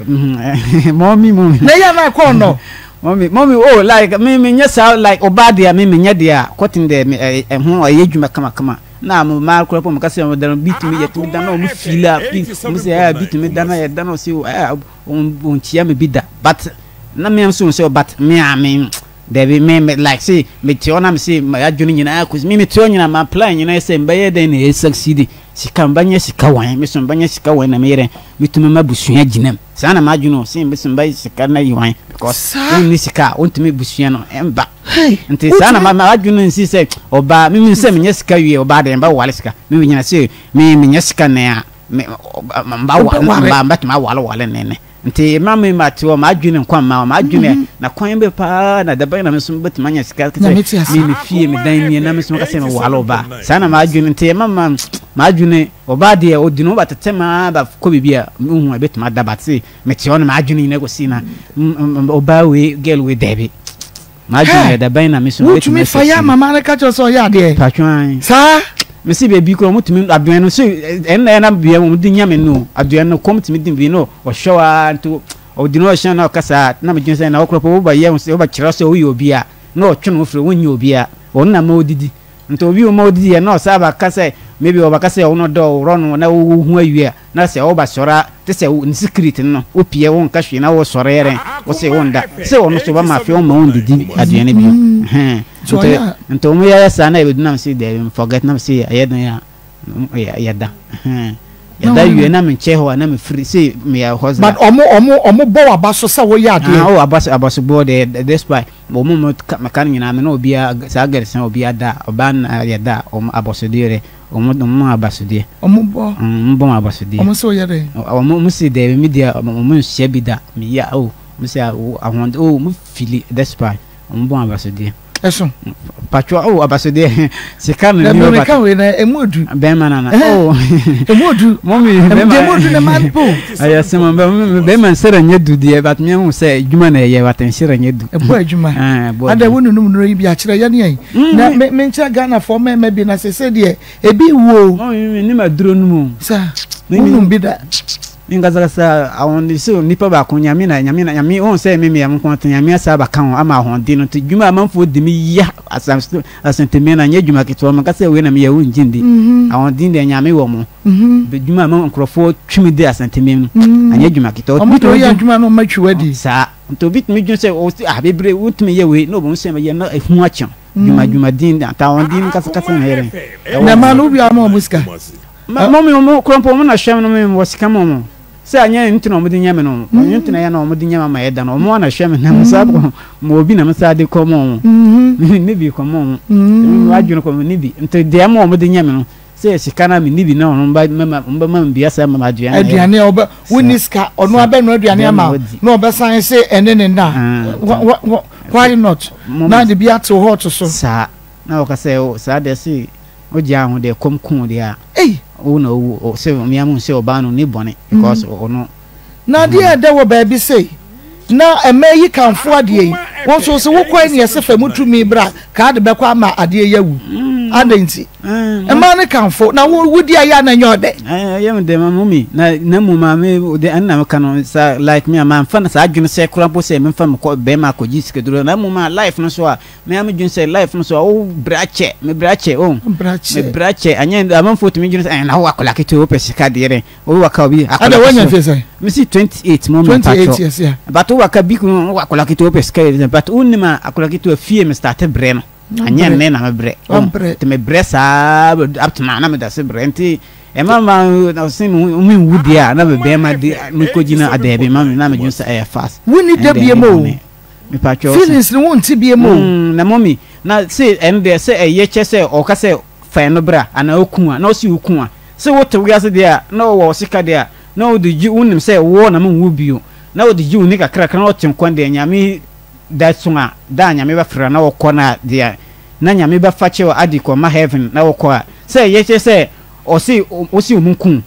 Mɔmi, mɔmi. Na ɛyɛ na akɔ ɔnɔ. Mɔmi, mɔmi, oh, like, me, me nyɛ saa, like, ɔbaa deɛ, me, me nyɛ deɛ a, kɔten deɛ, me, ɛho, ɛyɛ adwuma kama kama. Na mo mmaa koraa po, mo ka sɛ, mo da no, bi tumi, yɛ tumi da na ɔmo feel a, bi, ɔmo sɛ, ɛɛ, bi tumi da na yɛ da na ɔsi, ɛɛ, ɔnkyia me bi da, but, na me nso sɛ, but, me a, me, Dabi, me, me, like se, me te hɔ na me se, m'adwene nyinaa kɔ, me, me te hɔ nyinaa, ma plan nyinaa sɛ, mbɛyɛ dɛn na yɛ succeed, sika, mbɛnya sika wan, me so mbɛnya sika wan na meyɛ dɛn, metumi ma busua gyina mu. Saa na m'adwene o, se, me so mbɛyɛ sika na yi wan, because, Saa. wonni sika a, wontumi busua no, ɛmba. Hey, Nti saa na wotumi. ma, m'adwene nsi sɛ, ɔbaa, me, me sɛ menya sika wie, ɔbaa deɛ, mbɛware sika, me, me nyina se, me, menya sika nɛ a, me, mba, Wobɛware. mba, mbɛtumi aware ware nɛ nɛ. Nti mma me ma te hɔ, m'adwene nkwa mma hɔ, m'adwene mm-hmm. na kwan bɛ paa na dabɛn na me nso bɛtumi anya sika sɛ me me fie me dan nie na me nso maka sɛ meware ɔbaa saa na m'adwene nti ɛma ma m'adwene ɔbaa deɛ ɔdi no ba tete ma ba kɔ biribi a mehu a ɛbɛtumi ada ba te mete hɔ no m'adwene nyina kɔsi na ɔbaa wei girl wei daabi M'adwene yɛ dabɛn na me so mebɛtumi Wotumi fa yɛ ama maa no ka kyerɛ sɛ ɔyɛ adeɛ. Patwan. Saa. Mesi baabi kura wɔn tumi aduane no so ɛnna ɛna bea wɔn de nya me no aduane no kɔm tumi di bi no ɔhwɛ wa nti ɔdi no ɔhyɛn na ɔkasa na medwene sɛ na ɔkura po woba yɛ woba kyerɛ sɛ woyɛ obi a na ɔtwe no firi wonyɛ obi a wɔn na ma odidi nti obi ma odidi yɛ na ɔsa ba ka sɛ maybe ɔba ka sɛ ɔno dɔ ɔworɔ no na wohu awie a Na sɛ wo ba sɔre a, te sɛ wo ne secret no, wo pie, wo nka hwee na wo sɔre yɛ dɛn, wo se wo nda. Sɛ ɔno so bɛma afei ɔmma wo ndidi aduane bio. Ɛhɛn. Nti, nti wɔn yɛyɛ saa na yɛbɛdu na me se daabi, forget na me se ɛyɛ dɛn a, yɛda. Ɛhɛn. Yɛda wie na me nkyɛ hɔ a na me firi se me yɛ hɔ But ɔmo ɔmo ɔmo bɔ w'aba so sɛ woyɛ adeɛ. Ah, oh, aba so aba so bɔ deɛ, despite wɔn mo meka no nyinaa me ne obiara saa girls no obiara da, ɔbaa no yɛda wɔn abɔsodeɛ deɛ. Wɔn wɔn ma abasodeɛ. Wɔn bɔ. Wɔn bɔ wɔn abasodeɛ. Wɔn sɛ ɔyɛ dɛ. Wɔn wɔn si dɛbi mi deɛ wɔn nhyɛ bi da mi yɛ o wɔn sɛ ahoɔden o wɔn fili despite wɔn bɔ wɔn abasodeɛ. Ɛso. Patro o abasodeɛ sika na ni ɔba. Ɛmi wei na emu odu. Bɛrima nana o. Emu odu. Mɔmi bɛrima. Emu odu na maa po. Ɛyɛ sɛm bɛrima nsɛrɛ nye du deɛ but mi ehu sɛ adwuma na ɛyɛ but nsɛrɛ nye du. Ɛbɔ adwuma. Ɛbɔ adwuma. Ada wo nunum nuro yi bi akyerɛ yɛn yɛn. Na me me nkyerɛ Ghana fɔ mɛɛmɛ bi na sese deɛ ebi wu o. Mɔmi mi nim aduro no mu. Sa wonum bi da. Mi nkasakasa ahɔn so nipa baako nyame na nyame na nyame wɔn sɛ mi mi yɛ nko te nyame asa abaka ho ama ahɔnden no te dwuma amanfoɔ di mi ya asam asantemi na nyɛ dwuma ketewa mi nkasa wei na mi yɛ wo ngye ndi ahɔnden deɛ nyame wɔ mo dwuma ama nkurɔfoɔ twi mi di asantemi no anyɛ dwuma ketewa. Ɔmo de oyɛ adwuma no ɔmo atwi wadi. Saa nti obi tumi dwen sɛ ɔsi ah bebree wotumi yɛ wei na ɔbɛn sɛ yɛ na ehu akyɛm. Dwuma dwumadin atawɔndin kasakasa na yɛrɛ. Na ma no wia ma ɔmo sika. Ma mo mi ɔmo kura mpo ɔmo na hwɛ no mi wɔ sika ma ɔmo. Sɛ anyɛ nti na ɔmo de nyɛ mi no. Ɔmo nti na yɛ na ɔmo de nyɛ ma ma yɛ da no. Ɔmo na hwɛ mi na mo sa kɔ ma obi na mo sa de kɔ ma ɔmo. Mi ni bi kɔ ma ɔmo. Mi wa dwene kɔ mi ni bi. Nti deɛ ma ɔmo de nyɛ mi no. Sɛ sika na mi ni bi na ɔmo ba ma ɔmo ba ma mi bi asa ma ma aduane. Aduane a ɔbɛ wonni sika ɔno abɛnoa aduane ama na ɔbɛsan se ɛne ne na. Why not? Na de bi atew hɔ to so. Saa na wɔka sɛ o saa deɛ se wogyaa ho deɛ kɔm ku deɛ a. Ei. Wo na owu sɛ mmea mu sɛ ɔbaa no ni bɔne because ɔno. Na adeɛ a ɛdɛ wɔ baabi sei na ɛmɛ yi kanfo adeɛ yi wɔn nso sɛ wokɔ ɛne ɛsɛ fam tumi bra kaa de bɛkɔ ama adeɛ yi awu adɛn nti. Mmaa no kamfo na wo wodi ayɛ a na ɛnyɛ ɔdɛ. Ɛyɛ me dɛ ma mummy na na mu maame de ɛna meka no sa like me a manfa no saa adwene sɛ kora mpo sɛ memfa me kɔ bɛrima akɔgye sikaduro na mmom a life no so a me a medwene sɛ life no so a wo brɛ akyɛ me brɛ akyɛ oh me brɛ akyɛ anyɛ amanfoɔ tumi dwene sɛ ɛna wo akwadaa ketewa wopɛ sika deɛ dɛn wo waka obi akwadaa Ada wanya mfe sɛn? Mesi 28 mo me 28 years yeah. But wo waka bi kunu wo akwadaa ketewa wopɛ sika deɛ but wonim a akwadaa ketewa fie me start brɛ no Anyɛ nnɛ na mebrɛ. Nti mebrɛ saa up to now na meda so brɛ nti ɛma ma ɔse me nwu deɛ a na me bɛrima de mekɔgyina adaabi ma me na medwene sɛ ɛyɛ fast. Wonni da biem o. Mepatwɛ Feelings no wonte biem o. Na mɔmi na se ɛno deɛ sɛ ɛyɛ kyɛ sɛ ɔka sɛ fa ɛno bra anaa oku a na ɔse oku a sɛ wote wiase deɛ a na ɔwɔ sika deɛ a na wode gye wonim sɛ wo na menwu bio na wode gye wo ni kakrakra na ɔte nkwa deɛ Nyame Da so a, da a Nyame bɛfrɛ na wɔkɔ no a, deɛ na Nyame bɛfa kyɛ wo ade kɔ ma heaven na wokɔ a sɛ yɛkyerɛ sɛ ɔse ɔse ɔmo ku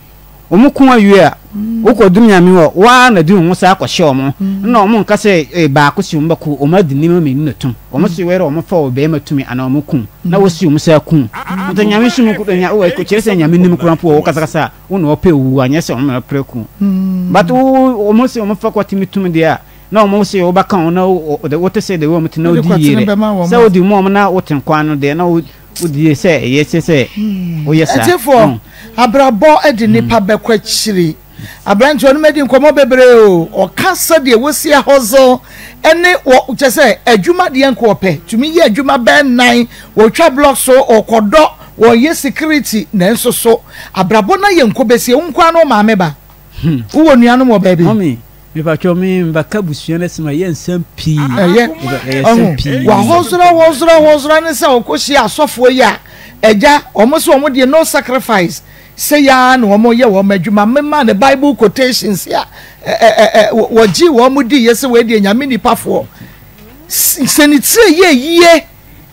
wo ɔmo ku awie a wokɔ duru Nyame hɔ woaa na de wo ho saa kɔhyɛ ɔmo na ɔmo nka sɛ eh baako se ɔmo bɛku ɔmo adi nneɛma mmienu na tum ɔmo se wɛrɛ ɔmo fa ɔbɛɛma tumi anaa ɔmo ku na wosi ɔmo saa ku nti Nyame som kyerɛ sɛ Nyame nim koraa mpo wɔ wo kasakasa a wo na ɔpɛ owu anyɛ sɛ ɔmo na ɔpere ku but wo ɔmo se ɔmo fa kɔtumi tum deɛ a na wɔn se wobɛka wɔn na wote sɛ deɛ wɔn te na wodi yie dɛ sɛ wodi mu wɔn na wote nkwa no deɛ na wodi yie sɛ ɛyɛ sɛ sɛ woyɛ saa. Atiefoɔ, abrabɔ de nipa bɛkɔ akyiri. Aberanteɛ ɔne madi nkɔmmɔ bebree o, ɔka sɛdeɛ wɔsi ahɔzel ɛne wɔ kyɛ sɛ adwuma deɛ nka ɔpɛ tumi yɛ adwuma bɛɛ nan, wɔtwa block so, ɔkɔdɔ, wɔyɛ security, nanso so abrabɔ no ayɛ nkɔbɛsie, wo nkoa ne wo maame ba? Wowɔ nuanom wɔ baabi? Mummy, mepatwɔ me mbɛka busua no asɛm a ɛyɛ nsɛm pii. Ɛyɛ, Ɛyɛ nsɛm pii. Wahɔzora hɔzora hɔzora ne sɛ ɔkɔhyia asɔfoɔ yi a, agya, wɔn sɛ wɔn deɛ no sacrifice, sɛ yaa na wɔn yɛ wɔn adwuma. Mema ne Bible quotations a, ɛ ɛ ɛ wɔgye wɔn di yɛ sɛ wɔn deɛ nyame nipafoɔ. Sɛ ne tiri yɛ yie,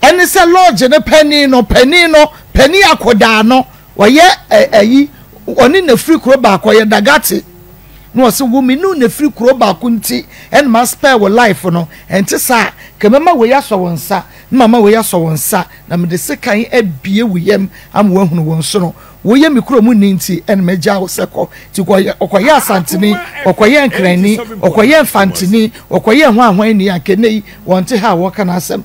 ɛne sɛ lodge no panin no, panin no, panin akɔdaa no, Ɔyɛ ayi, ɔne na firi kuro baako, ɔyɛ Dagate. Na ɔse wo me ne wo na firi kuro baako nti ɛna ma spare wo life no, ɛnte saa a, nka mɛma wei asɔ wo nsa, na mama wei asɔ wo nsa, na mede sekan abue wo yam ama woahunu wo nsono. Woyɛ me kuro mu ni nti ɛna magyaa wo sɛ kɔ. Nti ɔkɔyɛ Asanteni, ɔkɔyɛ Nkrani, ɔkɔyɛ Mfanteni, ɔkɔyɛ hwanhwanni a, nka ɛnnɛ yi wɔnte ha a wɔreka n'asɛm.